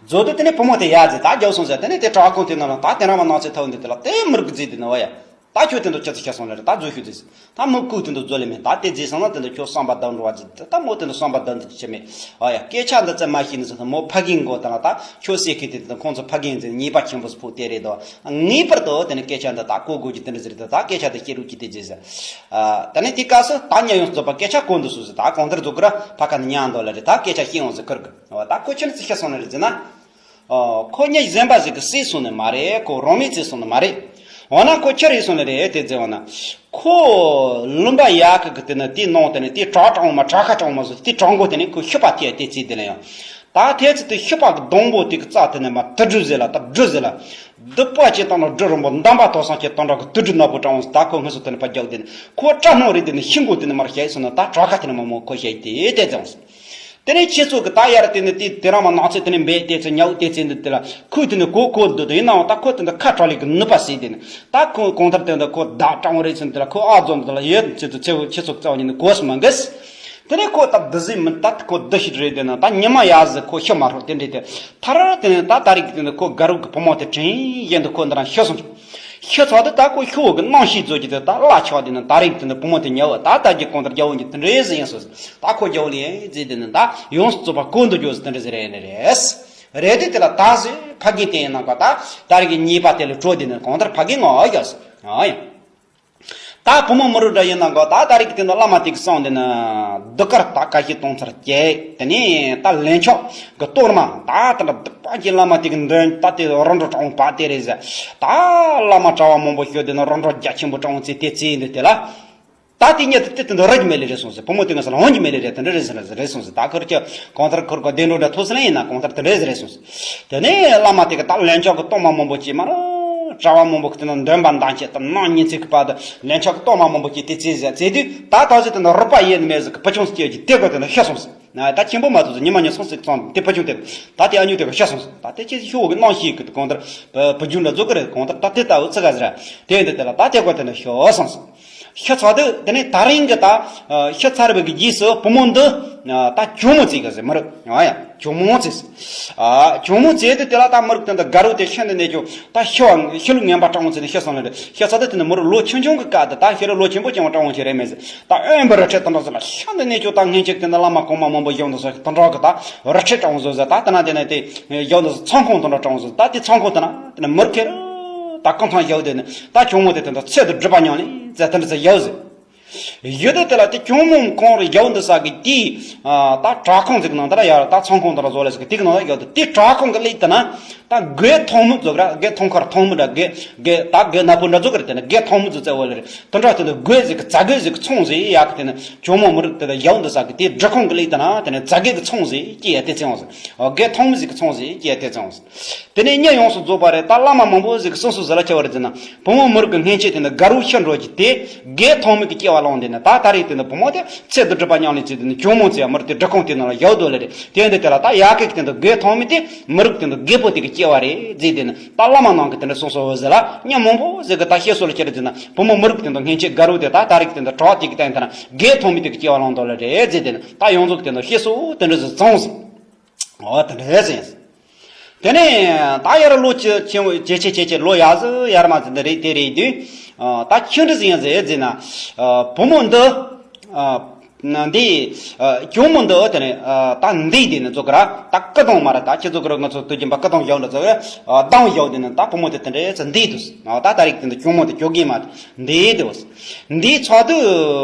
མཛོ་དེ་དེ་ནས་བུ་མོ་དེ་ཡ་རྫི་ད་རྒྱབ་སོང་ཟེར། དེ་ནས་དེ་བྲག་ཁུང་དེ་ནང་ལ་ད་དེ་རང་མ་ནང་ཚེ་ཐོག་འདི་དེ་ལ་དེ་མི་རིགས་རྫི་དེ་ནི་བ་ཡ། ད་ཁྱོད་དེ་འདུག་ཅི་ཚེ་ཤ་སོང་ལེ་རེད། ད་རྫུ་ཤུ་རྫི་ཟེར། ད་མི་ཁུག་དེ་འདུག་རྫོ་ལེ་མེད། ད་དེ་རྫི་སོང་ན་དེ་འདུག་ཁྱོད་བསམ་པ་བདག་འགྲོ་བ་རྫི་དེ་ད་མོ་དེ་འདུག་བསམ་པ་བདག་འདུག་ཅི་བྱེད་མེད། ཨ་ཡ་སྐད་ཆ་འདི་ཚེ་མ་ཤེས་ནི་ཟེར་ན་མོ་ཕ་རྒན་མགོ་དང་ལ་ད་ཁྱོད་སེ་ཁི་དེ་དེ་ཁོང་ཚོ་ཕ་རྒན་རྫི་ཉེས་པ་ཆེན་པོ་སུ་ཕོག་དེ་རེད་དོ། ངེས་པར་དུ་དེ་ནས་སྐད་ཆ་འདི་ད་གོ་དགོས་ཀྱི་དེ་འདྲ་ཟེར་དེ་ད་སྐད་ཆ་དེ་སྐྱེ་རུ་ཀྱི་དེ་རྫི་ཟེར། ཨ་ད་ནས་དེ་སྐབས་སུ་ད་ཉ་ཡོངས་རྫོགས་པ་སྐད་ཆ་གོ་འདུག་སུ་ཟེར། ད་གང་ལྟར་རྫོགས་ཀྱི་ར་ཕ་ཁ་ནས་ཉན་འདོད་ལ་རེད། ད་སྐད་ཆ་ཤེས་འོང་ཟེར་ཁུར་གི། འོ་ད་ཁོ་ཁྱོད་ནི་ཚེ་ཤ་སོང་ནི་རེད་ཟེར་ན། ཨོ། ཁོ་ཉ་གཞན་པ་ཞིག་གིས་བསད་སོང་ནི་མ་རེད། ཁོ་རང་མོས་བསད་སོང་ནི་མ་རེད། འོ་ན་ཁོ་ཁྱི་རེད་སོང་ནི་རེད་དེ་ཟེར་བ་ན། ཁོ་ལུང་པ་ཡག་གི་གི་དེ་ནི་དེའི་ནང་དེ་ནི་དེའི་བྲག་གྲང་མ་བྲག་ཁ་གྲང་མ་ཟེར་དེའི་བྲག་མགོ་དེ་ནི་ཁོ་ཤི་པ་དེ་དེ་ཚེ་དེ་ལ་ཡང་། ད་དེ་ཚེ་དེ་ཤི་པ་གི་སྡོང་པོ་དེ་གི་རྩ་དེ་ནི་མ་དུ་སྦྲུ་ཟེར་ལ་ད་སྦྲུ་ཟེར་ལ། སྡུག་པ་ཅེ་དང་ལ་སྦྲུ་རིང་པོ་འདམ་པ་དོ་སང་ཅེ་དང་འདྲ་གི་དུ་སྦྲུ་ནག་པོ་གྲང་བ་ཟེར། ད་ཁོ་ངྷི་སོ་དེ་ནི་ཕ་རྒྱག་དེ་ནི་ཁོ་བྲག་སྣང་རེད་དེ་ནི་ཤི་མགོ་དེ་ནི་མར་ཤ་ཡི་སོང་ན་ད་བྲག་ཁ་དེ་ནི་མ་མོ་ཁོ་ཤ་ཡི་དེ་དེ་ཙང་། དེ་ནས་ཁྱེད་ཚོ་གི་ད་ཡར་དེ་ནི་དེ་དེ་རང་མ་ནག་ཚེ་དེ་ནི་འབད་དེ་ཚེ་ཉའུ་དེ་ཚེ་འདི་དེ་ལ་ཁོས་དེ་ནི་གོ་གོ་འདུག་དེ་ཡིན་ནའང་ད་ཁོ་དེ་འདི་ཁ་བྲལ་ལི་གི་ནུས་པ་ཟེར་དེ་ནི་ད་ཁོ་གང་ལྟར་དེ་འདི་ཁོ་བདག་སྤྲང་བོ་རེད་ཚེ་འདི་ལ་ཁོ་ཨ་ཛོམ་དེ་ལ་ཡོད་ཚེ་དུ་ཚེ་བོ་ཁྱེད་ཚོ་གི་རྩ་བ་ཉིད་ནི་གོ་སི་མ་འགས། དེ་ནས་ཁོ་ད་འདི་ཟིག་མིན་ད་ཁོ་འདི་ཞིག་རེད་དེ་ན་ད་ཉི་མ་ཡ་ཟི་ཁོ་ཤི་མ་རོགས་དེ་འདྲས་དེ་ཐར་དེ་ནི་ད་ད་རིག་དེ་ནི་ཁོ་དགའ་རོགས་གི་བུ་མོ་དེ་དྲན་བཞིན་དུ་ཁོ་འདི་རང་ཤི་སོང་། ཤི་ཚར་དུས་ད་ཁོ་ཤི་བོ་གི་སྣང་ཤས་རྫོགས་ཀྱི་དེ་ད་བརླག་ཆགས་དེ་ནི་ད་རིང་དེ་ནི་བུ་མོ་དེ་ཉལ་བ་ད་ད་གི་གང་ལྟར་རྒྱལ་བོ་གི་དེ་འདྲའི་ཟིག་ཡིན་སོ་ཟིག་ད་ཁོ་རྒྱལ་བོ་ལ་ཡིན་ཟིག་དེ་ནི་ད་ཡོངས་སུ་རྫོགས་པ་གོ་འདུག་རྒྱུ་ཟིག་དེ་འདྲ་ཟིག་རེད་ནི་རེད། རེད་དེ་དེ་ལ་ད་ཟིག་ཕ་གི་དེ་ཡིན་ན་ག་ད་ད་རིང་གི་ཉེས་པ་དེ་ལ་གྲོ་དེ་ནི་གང་ལྟར་ཕ་གི་ངོ་ཡོད་ཟིག་ཨ་ཡིན། ད་བུ་མོ་མི་རུ་འདྲ་ཡིན་ན་གོ་ད་ད་རིག་དེ་འདྲ་བླ་མ་དེ་གི་གསུང་དེ་ནི་གདུགས་དཀར་ད་ཁ་ཤས་གཏོང་ཚར་བྱས་དེ་ནས་ད་ལན་ཆོག་གི་གཏོར་མ་ད་དེ་འདྲ་གདུགས་པ་ཅན་བླ་མ་དེ་གི་མདུན་ད་དེ་རོ་འགྲོ་གྲོང་པ་དེ་རེད་ཟེར། ད་བླ་མ་གྲྭ་བ་མང་པོ་ཞོ་དེ་ནི་རོ་འགྲོ་རྒྱ་ཆེན་པོ་གྲོང་ཚེ་དེ་ཚེ་འདི་དེ་ལ། ད་དེ་ཉིད་དེ་དེ་འདི་རིག་མེད་ལེ་རེད་སོང་ཟེར། བུ་མོ་དེ་ང་ས་ལ་འོང་གི་མེད་ལེ་རེད། དེ་འདྲ་རེད་ཟེར་ན་རེད་སོང་ཟེར། ད་ཁུར་ཁྱོད་གང་ལྟར་ཁུར་གོ་བདེ་འགྲོ་འདྲ་ཐུག་སི་ལེ་ཡིན་ན་གང་ལྟར་དེ་འདྲ་རེད་ཟེར་རེད་སོང་ཟེར། དེ་ནས་བླ་མ་དེ་གི་ད་ལན་ཆོག་གི་གཏོར་མ་མང་པོ་ཅིག་མ་ར་གྲྭ་བ་མང་པོ་གི་དེ་ན་འདོན་པ་འདང་ཆེ་ད་ནང་ཉིན་ཚེ་གི་བར་དུ་ལན་ཆོག་གི་གཏོར་མ་མང་པོ་ཅིག་དེ་ཚེ་ཟེར་ཚེ་དུས་ད་ད་ཟེར་དེ་ན་རུ་པ་ཡེ་ནི་མེད་ཟེར་གི་བུ་ཆུང་སྐྱེས་ཀྱི་དེ་གོ་དེ་ན་ཤི་སོང་ཟེར། ན་ད་ཆེན་པོ་མ་ཐུབ་ཟེར། ཉི་མ་ཉི་སོང་ཟེར་ཙང་དེ་བུ་ཆུང་དེ་ད་དེ་ཨ་ཉུ་དེ་གོ་ཤི་སོང་ཟེར། ད་དེ་ཁྱེད་ཤི་བོ་གི་གནང་ཤིག་གི་གང་ལྟར་བུ་རྒྱུད་འདྲ་རྫོགས་གི་རེད། གང་ལྟར་ད་དེ་ལྟ་བུ་ཚིག་ག་ཟེར་དེ་འདི་དེ་ལ་ད་དེ་གོ་དེ་ན་ཤི་སོང་ཟེར། ཤི་ཚར་དུས་དེ་ནས་ད་རིང་གི་ད་ཤི་ཚར་བའི་གི་རྗེས་སུ་བུ་མོ་འདི་ད་གྱོང་མོ་བཙས་གི་ཟེར་མི་རུ་ཨ་ཡ་གྱོང་མོ་བཙས་ཟེར། ཨ་གྱོང་མོ་བཙས་དུས་དེ་ལ་ད་མི་རུ་དེ་འདི་དགའ་རོགས་དེ་ཤི་འདི་ནས་ཀྱང་ད་ཤི་བ་ཤི་ལུགས་ངན་པ་སྤྲང་བོ་བཙས་ནས་ཤི་སོང་ལ་རེད། ཤི་ཚར་དུས་དེ་ནས་མི་རུ་ལོ་ཆུང་ཆུང་གི་སྐབས་དུ་ད་ཤི་ལུགས་ལོ་ཆེན་པོ་ཅན་པ་སྤྲང་བོ་ཞིག་རེད་མེད་ཟེར། ད་ཨོན་པ་རི་ཁྲོད་དེ་འདྲ་ཟེར་ལ་ཤི་འདི་ནས་ཀྱང་ད་སྔན་ཆད་དེ་འདི་བླ་མ་གོང་མ་མང་པོ་བཞུགས་འདུག་ཟེར་དེ་འདྲ་གི་ད་རི་ཁྲོད་སྤྲང་བོ་བཟོ་ཟེར། ད་དེ་ན་དེ་ནས་དེ་བཞུགས་འདུག་ཟེར། ཚོང་ཁང་དེ་འདྲ་སྤྲང་བོ་བཟོ་ཟེར། ད་དེ་ཚོང་ཁང་དེ་ན་དེ་ནས་མི་རུ་ཁེར་ད་གང་ཚང་བཞུགས་དེ་ནས་ད་གྱོང་མོ་དེ་དེ་འདྲ་ཚད་དུ་སྒྲུབ་པ་མྱོང་ལེ་ཟེར་དེ་འདྲ་ཟེར་བཞུགས་ཟེར། ཡོད་དེ་དེ་ལ་དེ་གྱོང་མོ་གང་རུ་ཡོད་འདི་ས་གི་དེ་ད་དྲ་ཁང་ཟིག་ནང་དེ་ར་ཡར་ད་ཚོང་ཁང་དེ་ར་བཟོ་ལེ་ཟིག་དེ་གི་ནང་ཡོད་དེ་དེ་དྲ་ཁང་གི་ལེགས་དེ་ན་ད་སྒོའི་ཐང་མི་ཟིག་ར་སྒོའི་ཐང་ཁར་ཐང་མི་འདྲ་སྒོའི་སྒོའི་ད་སྒོའི་ནག་པོ་འདྲ་ཟིག་རེད། དེ་ན་སྒོའི་ཐང་མི་ཟིག་བཙལ་བ་ལེ་རེད། དེ་འདྲ་དེ་ན་སྒོའི་ཟིག་གི་རྩ་སྒོའི་ཟིག་གི་ཚོང་ཟིག་ཡག་གི་དེ་ན་གྱོང་མོ་མི་རིགས་དེ་ལ་ཡོད་འདི་ས་གི་དེ་སྒྲུབ་ཁང་གི་ལེགས་དེ་ན་དེ་ན་རྩ་སྒོའི་གི་ཚོང་ཟིག་སྐྱེ་ཡ་དེ་ཚེ་འོང་ཟིག་སྒོའི་ཐང་མི་ཟིག་གི་ཚོང་ཟིག་སྐྱེ་ཡ་དེ་ཚེ་འོང་ཟིག་དེ་ནས་གཉིད་ཡོངས་སུ་རྫོགས་པ་རེད། ད་བླ་མ་མང་པོ་ཟིག་གི་གསུང་སྲོལ་ཟིག་ལ་ཆེ་བ་རེད་ཟེར་ན། བུ་མོ་མི་རིགས་ཀྱི་སྔན་ཆད་དེ་ནི་དགའ་རོགས་ཤི་འགྲོ་གི་དེ་སྒོའི་ཐང་མི་གི་སྐྱེ་བ་བླངས་དེ་ནི་ད་ད་རེས་དེ་ནི་བུ་མོ་དེ་ཚེ་འདི་སྒྲུབ་པ་མྱང་ལེ་ཚེ་དེ་ནི་གྱོང་མོ་ཚེ་མི་རིགས་དེ་སྒྲུབ་ཁང་དེ་ནང་ལ་ཡོད་དོ་ལེ་རེད། དེ་འདི་དེ་ལ་ད་ཡ་གི་དེ་འདི་སྒོའི་ཐང་མི་དེ་མི་རིགས་དེ་འདི་རྒད་པོ་དེ་གི་སྐྱེ་བ་རེད་ཟེར་དེ་ནི་ད་བླ་མ་ནང་གི་དེ་འདི་གསུང་སྲོལ་བོ་ཟིག་ལ་མྱི་མང་པོ་ཟིག་གི་ད་བཤད་སྲོལ་ལ་ཁྱེར་ཟེར་ན། བུ་མོ་མི་རིགས་དེ་འདི་སྔན་ཆད་དགའ་རོགས་དེ་ད་ད་རེས་དེ་འདི་གྲོགས་དེ་གི་སྟེང་དེ་ན་སྒོའི་ཐང་མི་དེ་གི་སྐྱེ་བ་བླངས་དོ་ལེ་རེད་ཟེར་དེ་ནི་ད་ཡོངས་རྫོགས་དེ་འདི་བཤད་སྲོལ་དེ་འདྲ་ཟིག་བྱུང་ཟིག་འོ་དེ་འདྲ་ཟིག་ཡིན། དེ་ནས་ད་ཡར་ལོ་ཆེ་ཆེ་ཇེ་ཆེ་ཇེ་ཆེ་ལོ་ཡར་ཟི་ཡར་མར་ཟི་འདི་རེད། དེ་རེད་དུས་ད་ཆུང་འདྲི་ཟི་ཡང་ཟི་ཟི་ན་བུ་མོ་འདི་འདི་གྱོང་མོ་འདི་དེ་ནས་ད་འདི་དེ་ནས་ཚོ་ག་ར་ད་ཀི་དང་མ་ར་ད་ཁྱེད་ཚོ་ག་ར་ང་ཚོ་དུས་རྒྱུན་པ་ཀི་དང་བཞག་འདྲ་ཚོ་ག་ར་དང་བཞག་དེ་ནས་ད་བུ་མོ་དེ་དེ་འདྲས་ཚོ་འདི་དུས་ད་ད་རིག་དེ་འདི་གྱོང་མོ་དེ་གྱོ་གི་མ་དེ་འདི་དུས་འདི་ཚོ་དུས་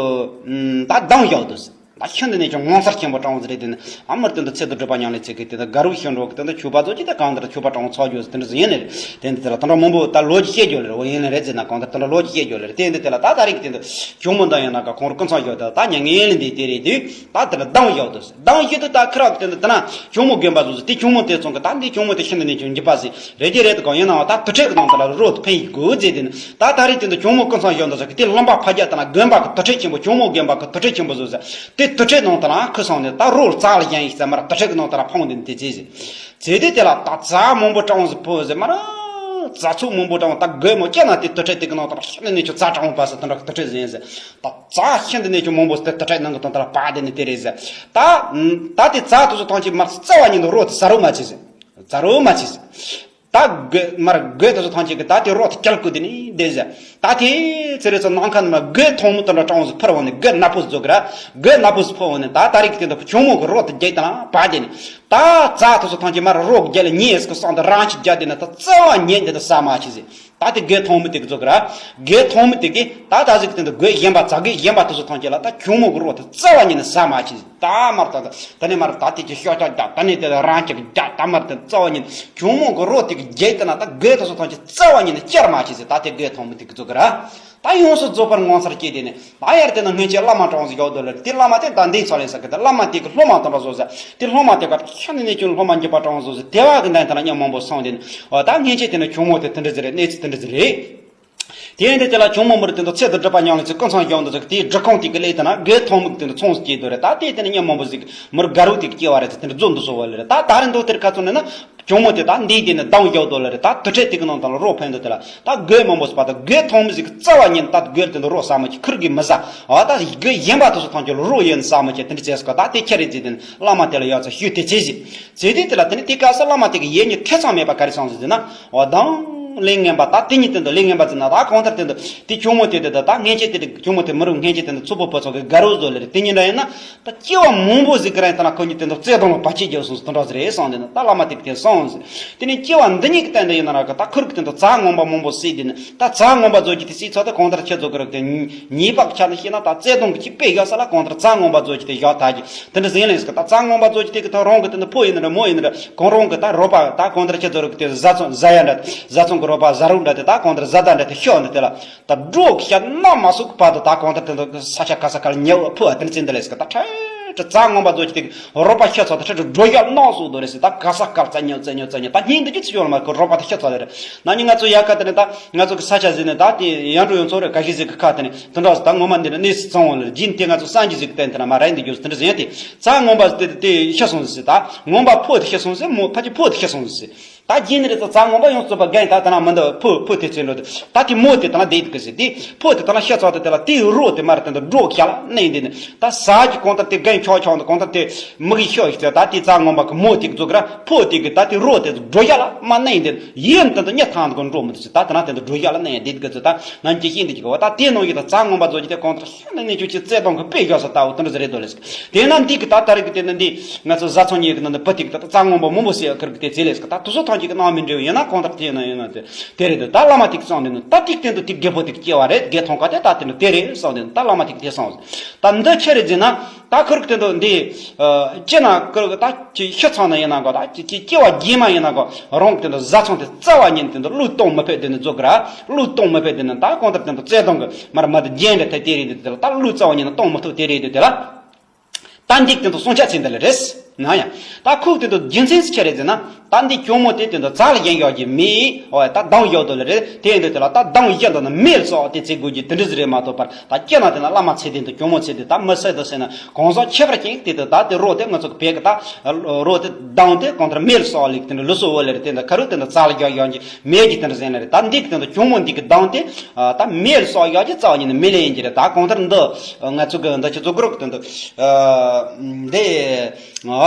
ད་དང་བཞག་དུས། ད་ཤིན་ཏུ་ནས་ཀྱང་ངོ་མཚར་ཆེན་པོ་སྤྲང་བོ་ཟེར་དེ་ནི་ཨ་མར་དོན་དུ་ཚེ་དུ་སྒྲུབ་པ་ཉམས་ལེན་ཚེ་གི་དེ་དག་དགའ་རུ་ཤིང་འགྲོ་གི་དོན་དུ་ཆུ་པ་ཚོ་ཅི་ད་གང་ལྟར་ཆུ་པ་སྤྲང་བོ་ཚོགས་རྒྱུ་ཟེར་དེ་འདྲ་ཟེར་ཡིན་ནི་རེད། དེ་འདི་དེ་ལ་དོན་དུ་མང་པོ་ད་ལོ་ཅི་བཤད་རྒྱུ་ལེ་རེད། འོ་ཡིན་ནི་རེད་ཟེར་ན་གང་ལྟར་དོན་དུ་ལོ་ཅི་བཤད་རྒྱུ་ལེ་རེད། དེ་འདི་དེ་ལ་ད་ད་རིག་དེ་འདི་ཇོ་མོ་འདང་ཡང་ན་ག་ཁོང་རུ་ཀུན་ཚང་བཞག་ད་ད་ཉ་ངན་ལས་འདི་དེ་རེད་དུས་ད་དེ་ལ་སྡང་བཞག་དུས་སྡང་བཞག་དུས་ད་ཁི་རག་དེ་འདི་དེ་ན་ཇོ་མོ་རྒན་པ་ཚོ་ཟེར་དེ་ཇོ་མོ་དེ་ཚོང་གི་ད་འདི་ཇོ་མོ་དེ་ཤིན་ཏུ་ནས་ཀྱང་འཇིགས་པ་ཟེར། རེད་ཀྱི་རེད་དོ་གང་ཡིན་ནའང་ད་དུར་ཁྲོད་ཀྱི་ནང་དུ་ལ་རོ་དུ་འཕེན་ཡི་དགོས་ཟེར་དེ་ནི་ད་ད་རེས་དེ་འདི་གྱོང་མོ་ཀུན་ཚང་གཞོན་དུ་ཟེར་གི་དེ་རློན་པ་ཕ་རྒྱ་དང་ན་དགོན་པ་གི་དུར་ཁྲོད་ཆེན་པོ་གྱོང་མོ་དགོན་པ་གི་དུར་ཁྲོད་ཆེན་པོ་བཟོ་ཟེར་དེ་དུར་ཁྲོད་ནང་དུ་ལ་ཁུ་སོང་ནས་ད་རོ་རྩ་ལ་བཞེངས་ཡི་ཟེར་མར་དུར་ཁྲོད་ཀྱི་ནང་དུ་ལ་འཕངས་དེ་ནི་དེ་ཚེ་ཟེར་ཚེ་དེ་དེ་ལ་ད་རྩྭ་མང་པོ་སྤྲང་བོ་ཟེར་ཕོ་ཟེར་མར་རྩྭ་ཚུགས་མང་པོ་སྤྲང་བོ་ད་དགོས་མོ་སྐྱེ་ན་དེ་དུར་ཁྲོད་དེ་གི་ནང་དུ་ལ་ཤིན་ཏུ་ནས་ཁྱོད་རྩྭ་སྤྲང་བོ་པ་ཟེར་དེ་འདྲ་གི་དུར་ཁྲོད་ཟེར་ཡིན་ཟེར་ད་རྩྭ་ཤིན་ཏུ་ནས་ཁྱོད་མང་པོ་ཟེར་དེ་དུར་ཁྲོད་ནང་གི་དོན་དུ་ལ་པ་དེ་ནི་དེ་རེད་ཟེར་ད་ད་དེ་རྩྭ་དེ་ཚོ་ཐང་ཆེ་མར་རྩ་བ་ཉིད་དུ་རོ་དེ་ཟ་རོ་མ་བྱེད་ཟེར། ཛ་རོ་མ་ཆི་ཟེར། ད་དགོས་མར་དགོས་དེ་ཚོ་ཐང་ཆེ་གི་ད་དེ་རོ་དེ་སྐྱལ་ཀུ་དེ་ནི་བསྡད་ཟེར། ད་དེ་ཚེ་རེ་ཚོ་ནང་ཁ་ནི་མ་དགོས་ཐོང་མོ་དེ་འདྲ་སྤྲང་བོ་ཟིག་ཕར་འོང་ནས་དགོས་ནག་པོ་ཟིག་བཟོ་གི་ར། དགོས་ནག་པོ་ཟིག་ཕར་འོང་ནས་ད་ད་རིག་གི་དེ་འདྲ་གྱོང་མོ་གི་རོ་དེ་རྒྱལ་དང་པ་དེ་ནི། ད་ཛ་དེ་ཚོ་ཐང་ཆེ་མར་རོ་རྒྱལ་ཉེས་སི་གི་སང་དེ་རང་ཆི་རྒྱ་དེ་ནི་ད་རྩ་བ་ཉིད་དེ་འདྲ་ཟ་མ་ཆི་ཟེར། ད་དེ་དགོས་ཐོང་མོ་དེ་གི་བཟོ་གི་ར། དགོས་ཐོང་མོ་དེ་གི་ད་ད་ཟིག་དེ་འདྲ་དགོས་གཞན་པ་ཛ་དགོས་གཞན་པ་དེ་ཚོ་ཐང་ཆེ་ལ་ད་གྱོང་མོ་གི་རོ་དེ་རྩ་བ་ཉིད་ནས་ཟ་མ་ཆི་ཟེར། ད་མར་ད་ད་ནི་མར་ད་དེ་ཅི་ཤོག་ཅག་རྒྱག་ད་ནི་དེ་ལ་རང་ཅག་རྒྱག་ད་མར་དེ་རྩ་བ་ཉིད་གྱོང་མོ་གི་རོ་དེ་གི་རྒྱལ་དེ་ན་ད་དགོས་དེ་ཚོ་ཐང་ཆེ་རྩ་བ་ཉིད་ནས་བསྐྱར་མ་ཆི་ཟེར། ད་དེ་དགོས་ཐོང་མོ་དེ་གི་བཟོ་གི་ར། ད་ཡོངས་སུ་རྫོགས་པར་ངོ་མཚར་སྐྱེས་དེ་ནི་ད་ཡར་དེ་ན་སྔོན་ཆད་བླ་མ་གྲོང་ཟིག་ཡོད་དོ་ལ་དེ་བླ་མ་དེ་ད་འདི་ཚོ་ལས་ས་གི་ད་བླ་མ་དེ་གི་སློབ་མ་དང་འདྲ་བཟོ་ཟེར། དེ་སློབ་མ་དེ་ག་ཤ་ནི་ནི་ཁྱོད་སློབ་མ་འཇིགས་པ་གྲོང་བཟོ་ཟེར། དེ་བ་གི་འདན་དེ་ན་མཉམ་མང་པོ་སོང་དེ་ནི་འོ་ད་སྔོན་ཆད་དེ་ན་གྱོང་མོ་དེ་དེ་འདྲ་ཟིག་རེད། གནས་ཚུལ་དེ་འདྲ་ཟིག་རེད། དེ་ཡིན་དུས་དེ་ལ་གྱོང་མོ་མི་རུ་དེ་ཚོ་ཚེ་དུ་སྒྲུབ་པ་ཉམས་ལེན་ཚེ་ཀུན་ཚང་གཞོན་དུ་ཟིག་དེའི་སྒྲུབ་ཁང་དེ་གི་ལས་དེ་ན་དགོས་ཐོང་མི་དེ་ཚོ་ཚོང་ཟིག་སྐྱེས་དོ་རེད། ད་དེ་དེ་ནི་མཉམ་མང་པོ་ཟིག་མི་རུ་དགའ་རུ་དེ་གི་སྐྱེ་བ་རེད་ཚེ་དེ་འདྲ་རྫོགས་འདུག་སོ་བ་ལེ་རེད། ད་ད་རེ་འདུག་དེར་ཁ་ཚོ་ནི་ན་གྱོང་མོ་དེ་ད་འདི་དེ་ནི་སྡང་བཞག་དོ་ལེ་རེད། ད་དུར་ཁྲོད་དེ་གི་ནང་དང་ལ་རོ་འཕེན་དོ་དེ་ལ་ད་དགོས་མང་པོ་ཟིག་པ་ད་དགོས་ཐོང་མི་ཟིག་རྩ་བ་ཉིད་ད་དགོས་དེ་འདྲ་རོ་ཟ་མ་ཁྱི་ཁུར་གི་མི་ཟ། ཨ་ད་དགོས་གཞན་པ་དེ་ཚོ་ཐང་ཆེ་ལ་རོ་ཡོད་ནི་ཟ་མ་ཁྱི་དེ་འདྲ་བྱས་སོ་ད་དེ་ཁྱེད་རེད་ཟེར་དེ་ནི་བླ་མ་དེ་ལ་ཡག་ཚ་ཞུས་དེ་ཚེ་ཟིག་ཚེ་དེ་དེ་ལ་དེ་ནི་དེ་ག་ས་བླ་མ་དེ་གི་ཡེ་ཉི་ཐེ་ཚང་མེད་པ་ག་རེ་སོང་ཟེར་ན། འོ་དང་། ལས་ངན་པ་ད་དེ་ཉིད་དེ་འདུག་ལས་ངན་པ་ཟེར་ན་ད་གང་ལྟར་དེ་འདུག་དེ་གྱོང་མོ་དེ་དེ་ད་ད་སྔན་ཆད་དེ་དེ་གྱོང་མོ་དེ་མི་རུང་སྔན་ཆད་དེ་འདུག་ཚུགས་པོ་པོ་ཚོ་གི་དགའ་རོགས་བཟོ་ལེ་རེད། དེ་ཉིད་འདྲ་ཡིན་ན་ད་སྐྱེ་བ་མང་པོ་ཟིག་གི་རིང་དེ་ན་ཁོ་གཉིས་དེ་འདུག་བརྩེ་དུང་ལ་བར་ཆད་རྒྱབ་སོང་ཟེར་དེ་འདྲ་ཟིག་རེད་སོང་དེ་ན་ད་བླ་མ་དེ་གི་དེ་སོང་ཟེར། དེ་ནས་སྐྱེ་བ་འདི་ཉིད་ཀྱི་སྟེང་དུ་ཡིན་ན་ར་གི་ད་ཁུར་གི་དེ་འདུག་ཛ་ངོམ་པ་མང་པོ་བསད་དེ་ནི་ད་ཛ་ངོམ་པ་བཟོ་རྒྱུ་དེ་སྲིད་ཚོ་ད་གང་ལྟར་ཁྱེད་ཚོ་གི་རིགས་དེ་ཉེས་པ་ཆ་ནས་བཤད་ན་ད་བརྩེ་དུང་གི་ཅིག་དཔེ་བཞག་ས་ལ་གང་ལྟར་ཛ་ངོམ་པ་བཟོ་རྒྱུ་དེ་བཞག་ཐག་གི་དེ་འདྲ་ཟིན་ལེན་ཟེར་གི་ད་ཛ་ངོམ་པ་བཟོ་རྒྱུ་དེ་གི་ད་རང་གི་དེ་འདུག་ཕོ་ཡིན་ན་ར་མོ་ཡིན་ན་ར་གང་རུང་གི་ད་རོགས་པ་ད་གང་ལྟར་ཁྱེད་ཚོ་རིགས་དེ་བཟའ་ཚང་བཟའ་ཡ་འདྲ་བཟའ་ཚང་གི་རོགས་པ་བཟའ་རོགས་འདྲ་དེ་ད་གང་ལྟར་བཟའ་ཟླ་འདྲ་དེ་ཤོག་འདི་དེ་ལ། ད་འགྲོ་ཤ་ན་མ་སུག་བར་དུ་ད་གང་ལྟར་དེ་འདུག་ས་ཆ་ག་ས་གར་ཉལ་བ་ཕུ་བ་དེ་ནི་ཙི་འདི་ལས་ཀ་ད་ཁྲལ་ཁྲི་རྩ་ངོམ་པ་ཚོ་ཅི་སྟེ་རོགས་པ་ཤ་ཚ་ད་ཁྲལ་འགྲོ་ཡག་ནག་སུག་དོ་རེད་ཟེར། ད་ག་ས་གར་རྩ་ཉལ་རྩ་ཉལ་རྩ་ཉལ་ད་སྙིང་འདི་ཅི་ཚོ་ཡོང་ལ་མ་ཁོ་རོགས་པ་ད་ཤ་ཚ་ལེ་རེད། ན་ནི་ང་ཚོ་ཡ་ག་དེ་ནི་ད་ང་ཚོ་གི་ས་ཆ་ཟིན་ནས་ད་དེ་ཡར་འགྲོ་ཡོང་ཚོ་རེད། ག་ཤི་ཟིག་གི་ཁ་དེ་ནི་དེ་འདྲ་ཟེར། ད་ངོ་མ་འདི་ནི་གནས་སུ་ཚང་བ་ལེ་རེད། རྗེས་ནི་དེ་ང་ཚོ་སངས་རྒྱས་ཟིག་གི་བསྟན་དེ་ན་མ་རེད་འདི་རྒྱུ་ཟེར་དེ་འདྲ་ཟེར་ཡ་དེ་རྩ་ངོམ་པ་དེ་དེ་ཤ་སོང་ཟེར། ད་ངོམ་པ་ཕོ་དེ་ཤ་སོང་ཟེར། མོ་ཕ་གི་ཕོ་དེ་ཤ་སོང་ཟེར། ད་རྗེས་ནི་རེད་ཚོ་རྩ་ངོམ་པ་ཡོངས་རྫོགས་པ་རྒན་ད་ད་ན་མི་འདུག་ཕུ་ཕུ་དེ་ཚོས་འགྲོ་དུ་ད་དེ་མོ་དེ་ད་ན་བསྡད་དུ་གི་ཟེར། དེ་ཕུ་དེ་ད་ན་ཤ་ཚ་དེ་དེ་ལ་དེའི་རོ་དེ་མར་དེ་འདུག་འགྲོ་ཤ་ལ་གནས་འདི་ནི་ད་ཟ་གི་གང་ལྟར་དེ་རྒན་ཆོག་ཆོག་འདུག་གང་ལྟར་དེ་མི་གི་ཤོག་ཤིག་ད་དེ་རྩ་ངོམ་པ་གི་མོ་དེ་གི་འཛུག་གི་ར་ཕུ་དེ་གི་ད་དེ་རོ་དེ་འགྲོ་ཤ་ལ་མ་གནས་འདི་ཡིན་དེ་འདུག་ཉ་ཐང་དུ་འགྲོ་མི་འདུག་ཟེར། ད་ད་ན་དེ་འདུག་འགྲོ་ཤ་ལ་གནས་འདི་གི་ཚོ་ད་ང་ཅི་ཤེས་འདི་གི་བ་ད་དེ་ནང་གི་ད་རྩ་ངོམ་པ་ཚོ་གི་དེ་གང་ལྟར་ཤ་ནས་ནས་ཆུ་ཅི་རྩེ་གཏོང་གི་དཔེ་བཞག་ས་ལྟ་བུ་དེ་འདྲ་ཟེར་རེད་དོ་ལེ་ཟེར། དེས་ན་འདི་གི་ད་ད་རེས་ཀྱི་དེ་ནི་འདི་ང་ཚོ་བཟའ་ཚང་གཉིས་ཀྱི་ནང་དུ་བུ་དེ་གི་ད་རྩ་ངོམ་པ་མང་པོ་ཟེར་ཡ་ཁུར་གི་དེ་ཚེ་ལས་ཀྱི་ད་དུ་སོ་ཐང་གཅིག་གི་ནང་མི་འདྲ་བ་ཡིན་ན་གང་ལྟར་དེ་ཡིན་ན་ཡིན་ན་དེ་དེ་རེད་འདུག་ད་བླ་མ་དེ་གི་གསུངས་དེ་ནི་ད་དེ་གི་སྟེང་དུ་དེ་རྒད་པོ་དེ་གི་སྐྱེ་བ་རེད། རྒད་མཐོང་ཀ་དེ་ད་དེ་ནི་དེ་རེད་གསུངས་དེ་ནི་ད་བླ་མ་དེ་གི་དེ་གསུངས་ཟེར། ད་འདི་ཆི་རེད་ཟེར་ན་ད་ཁུར་གི་སྟེང་དུ་འདི་ཅི་ན་ཁུར་གི་ད་ཅི་ཤི་ཚང་ན་ཡིན་ན་གོ་ད་ཅི་ཅི་སྐྱེ་བ་རྗེས་མ་ཡིན་ན་གོ་རང་གི་སྟེང་དུ་བཟའ་ཚང་དེ་རྩ་བ་ཉིད་སྟེང་དུ་བློས་གཏོང་མི་ཕོད་དེ་ནི་རྫོགས་གི་ར། བློས་གཏོང་མི་ཕོད་དེ་ནི་ད་གང་ལྟར་སྟེང་དུ་བརྩེ་དུང་གི་མར་མ་དུ་རྒྱན་འདྲ་ཐད་དེ་རེད་འདི་དེ་ལ་ད་བློས་རྩ་བ་ཉིད་ནས་གཏོང་མི་ཐུབ་དེ་རེད་འདི་དེ་ལ། ད་འདི་སྟེང་དུ་སྲུང་བྱ་ཚིག་འདི་ལ་རེད། ན་ཡང་། ད་ཁུག་སྟེང་དུ་རྒྱུ་མཚན་ཆི་རེད་ཟེར་ན། ད་འདི་གྱོང་མོ་དེ་སྟེང་དུ་རྩ་ལ་ཡན་ཡོད་ཀྱི་མེད། འོ་ད་སྡང་ཡོད་དོ་ལ་རེད། དེ་ཡིན་དུས་དེ་ལ་ད་སྡང་ཡོད་དོ་ན་མེད་སོགས་དེ་ཚེ་དགོས་ཀྱི་དེ་འདྲ་ཟིག་རེད་མ་གཏོགས་པར་ད་སྐྱེ་ན་དེ་ན་བླ་མ་ཚེ་དེ་འདུག་གྱོང་མོ་ཚེ་དེ་ད་མི་སྲིད་དོ་ཟེར་ན་གང་ཟག་ཁྱད་པར་ཅན་དེ་དུ་ད་དེ་རོ་དེ་ང་ཚོ་གི་བེད་ཀྱི་ད་རོ་དེ་སྡང་དེ་གང་ལྟར་མེད་སོགས་ལེགས་དེ་འདྲ་ལུས་སོ་འོ་ལེ་རེད། དེ་འདྲ་ཁ་རུ་དེ་འདྲ་རྩ་ལ་ཡོད་ཡོད་ཀྱི་མེད་ཀྱི་དེ་འདྲ་ཟེར་ན་རེད། ད་འདི་གི་སྟེང་དུ་གྱོང་མོ་འདི་གི་སྡང་དེ་ད་མེད་སོགས་ཡོད་ཀྱི་རྩ་བ་ཉིད་ནས་མེད་ལེ་ཡིན་གྱི་རེད། ད་གང་ལྟར་འདི་ང་ཚོ་གི་འདི་ཁྱེད་ཚོ་གི་རོགས་དེ་འདུག་འདི།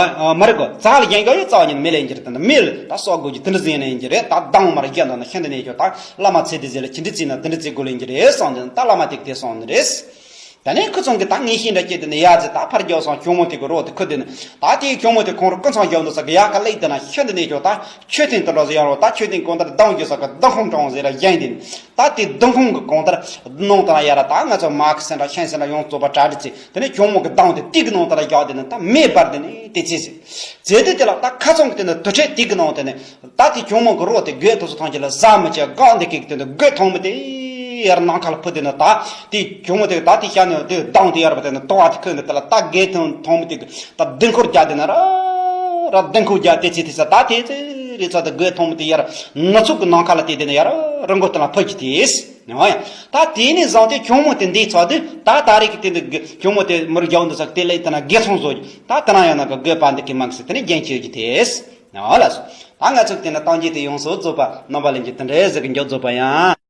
ཨ། མ་རེད་གོ། རྩ་ལ་གཞན་གྱི་ཡོད་རྩ་བ་ཉིད་མེད་ལས་ཡིན་གྱི་རེད། ད་མེད་ལ་ད་གསོག་དགོས་ཀྱི་དེ་འདྲ་ཟིན་ཡིན་གྱི་རེད། ད་སྡང་མར་རྒྱ་འདོན་ན་ཤིན་ཏུ་ནས་ཀྱང་ད་བླ་མ་ཚེ་འདི་ཟེར་ལ་ཅི་འདྲ་བྱས་ན་དེ་འདྲ་བྱེད་དགོས་ལ་ཡིན་གྱི་རེད་བསམ་ནས། ད་བླ་མ་དེ་ག་དེ་སོང་ནི་རེད། ད་ནས་ཁུ་ཚང་གི་ད་ངེས་ཤེས་འདྲ་སྐྱེས་དེ་ནས་ཡ་ཟེར། ད་ཕར་རྒྱབ་སོང་གྱོང་མོ་དེ་གི་རོ་དེ་ཁུ་དེ་ནས། ད་དེའི་གྱོང་མོ་དེ་ཁོང་རུ་ཀུན་ཚང་རྒྱབ་འདུག་ས་གི་ཡ་ག་ལེགས་དེ་ན་ཤིན་ཏུ་ནས་ཀྱང་ད་མཆོད་རྟེན་དུ་འགྲོ་ཟེར་ཡང་རོ། ད་མཆོད་རྟེན་གང་ལྟར་སྡང་རྒྱུ་ས་གི་སྡང་ཁུངས་དྲང་ཟེར་ར་གཞན་དེ་ནས། ད་དེ་སྡང་ཁུངས་ཀྱི་གང་ལྟར་ནང་དུ་ལ་ཡ་ར་ད་ང་ཚོ་མ་ཁི་སེང་ར་ཤན་སེང་ར་ཡོངས་རྫོགས་པ་གྲ་སྒྲིག་བྱས། དེ་ནས་གྱོང་མོ་གི་སྡང་དེ་དེ་གི་ནང་དུ་ལ་རྒྱག་དེ་ནས་ད་མེ་འབར་དེ་ནས་དེ་ཚེ་ཟེར། ཟེར་དུས་དེ་ལ་ད་ཁ་ཚང་གི་དེ་ནས་དུར་ཁྲོད་དེ་གི་ནང་དེ་ནས་ད་དེ་གྱོང་མོ་གི་རོ་དེ་དགོད་ཐུབ་སུ་ཐང་ཅི་ལ་ཟ་མི་བྱེད་སྒང་དེ་གི་དེ་ནས་དགོད་ཐང་མི་དེ་ཡར་ནམ་མཁའ་ལ་འཕུར་དེ་ནས། ད་དེ་གྱོང་མོ་དེ་ད་དེ་ཤ་ནས་དེ་སྡང་དེ་ཡར་བ་དེ་ནས་ཏོ་བ་དེ་ཁོས་ནས་དེ་ལ་ད་དགོད་ཐང་ཐང་མི་དེ་གི་ད་ལྡིང་ཁུར་རྒྱག་དེ་ནས་ར་ར་ལྡིང་ཁུར་རྒྱག་དེ་ཚེ་དེ་ས་ད་དེ་ཚེ་རེ་ཚ་དེ་དགོད་ཐང་མི་དེ་ཡར་ནུབ་ཕྱོགས་གི་ནམ་མཁའ་ལ་དེ་དེ་ནས་ཡར་རི་མགོ་དེ་ལ་འཕུར་གྱི་དེ། ཡང་ཡང་། ད་དེ་ནས་བཟུང་སྟེ་གྱོང་མོ་དེ་འདི་ཚོ་དེ་ད་ད་རེས་ཀྱི་དེ་འདི་གྱོང་མོ་དེ་མི་རུ་རྒྱག་འདི་ཚོ་དེ་ལས་དེ་ན་དགེ་ཚོང་བཟོ་རྒྱུ་ད་དེ་རང་ཡང་ན་གི་དགོས་པ་འདི་གི་མང་སི་དེ་ནས་རྒྱན་ཆེ་རྒྱུ་དེས། ཡང་ལ་སོ། ད་ང་ཚོ་དེ་ན་བཏང་རྒྱུ་དེ་ཡོངས་སུ་རྫོགས་པ་རྣམ་པ་ལེན་རྒྱུ་དེ་འདྲའི་ཟིག་གི་མགྱོགས་རྫོགས་པ་ཡང་།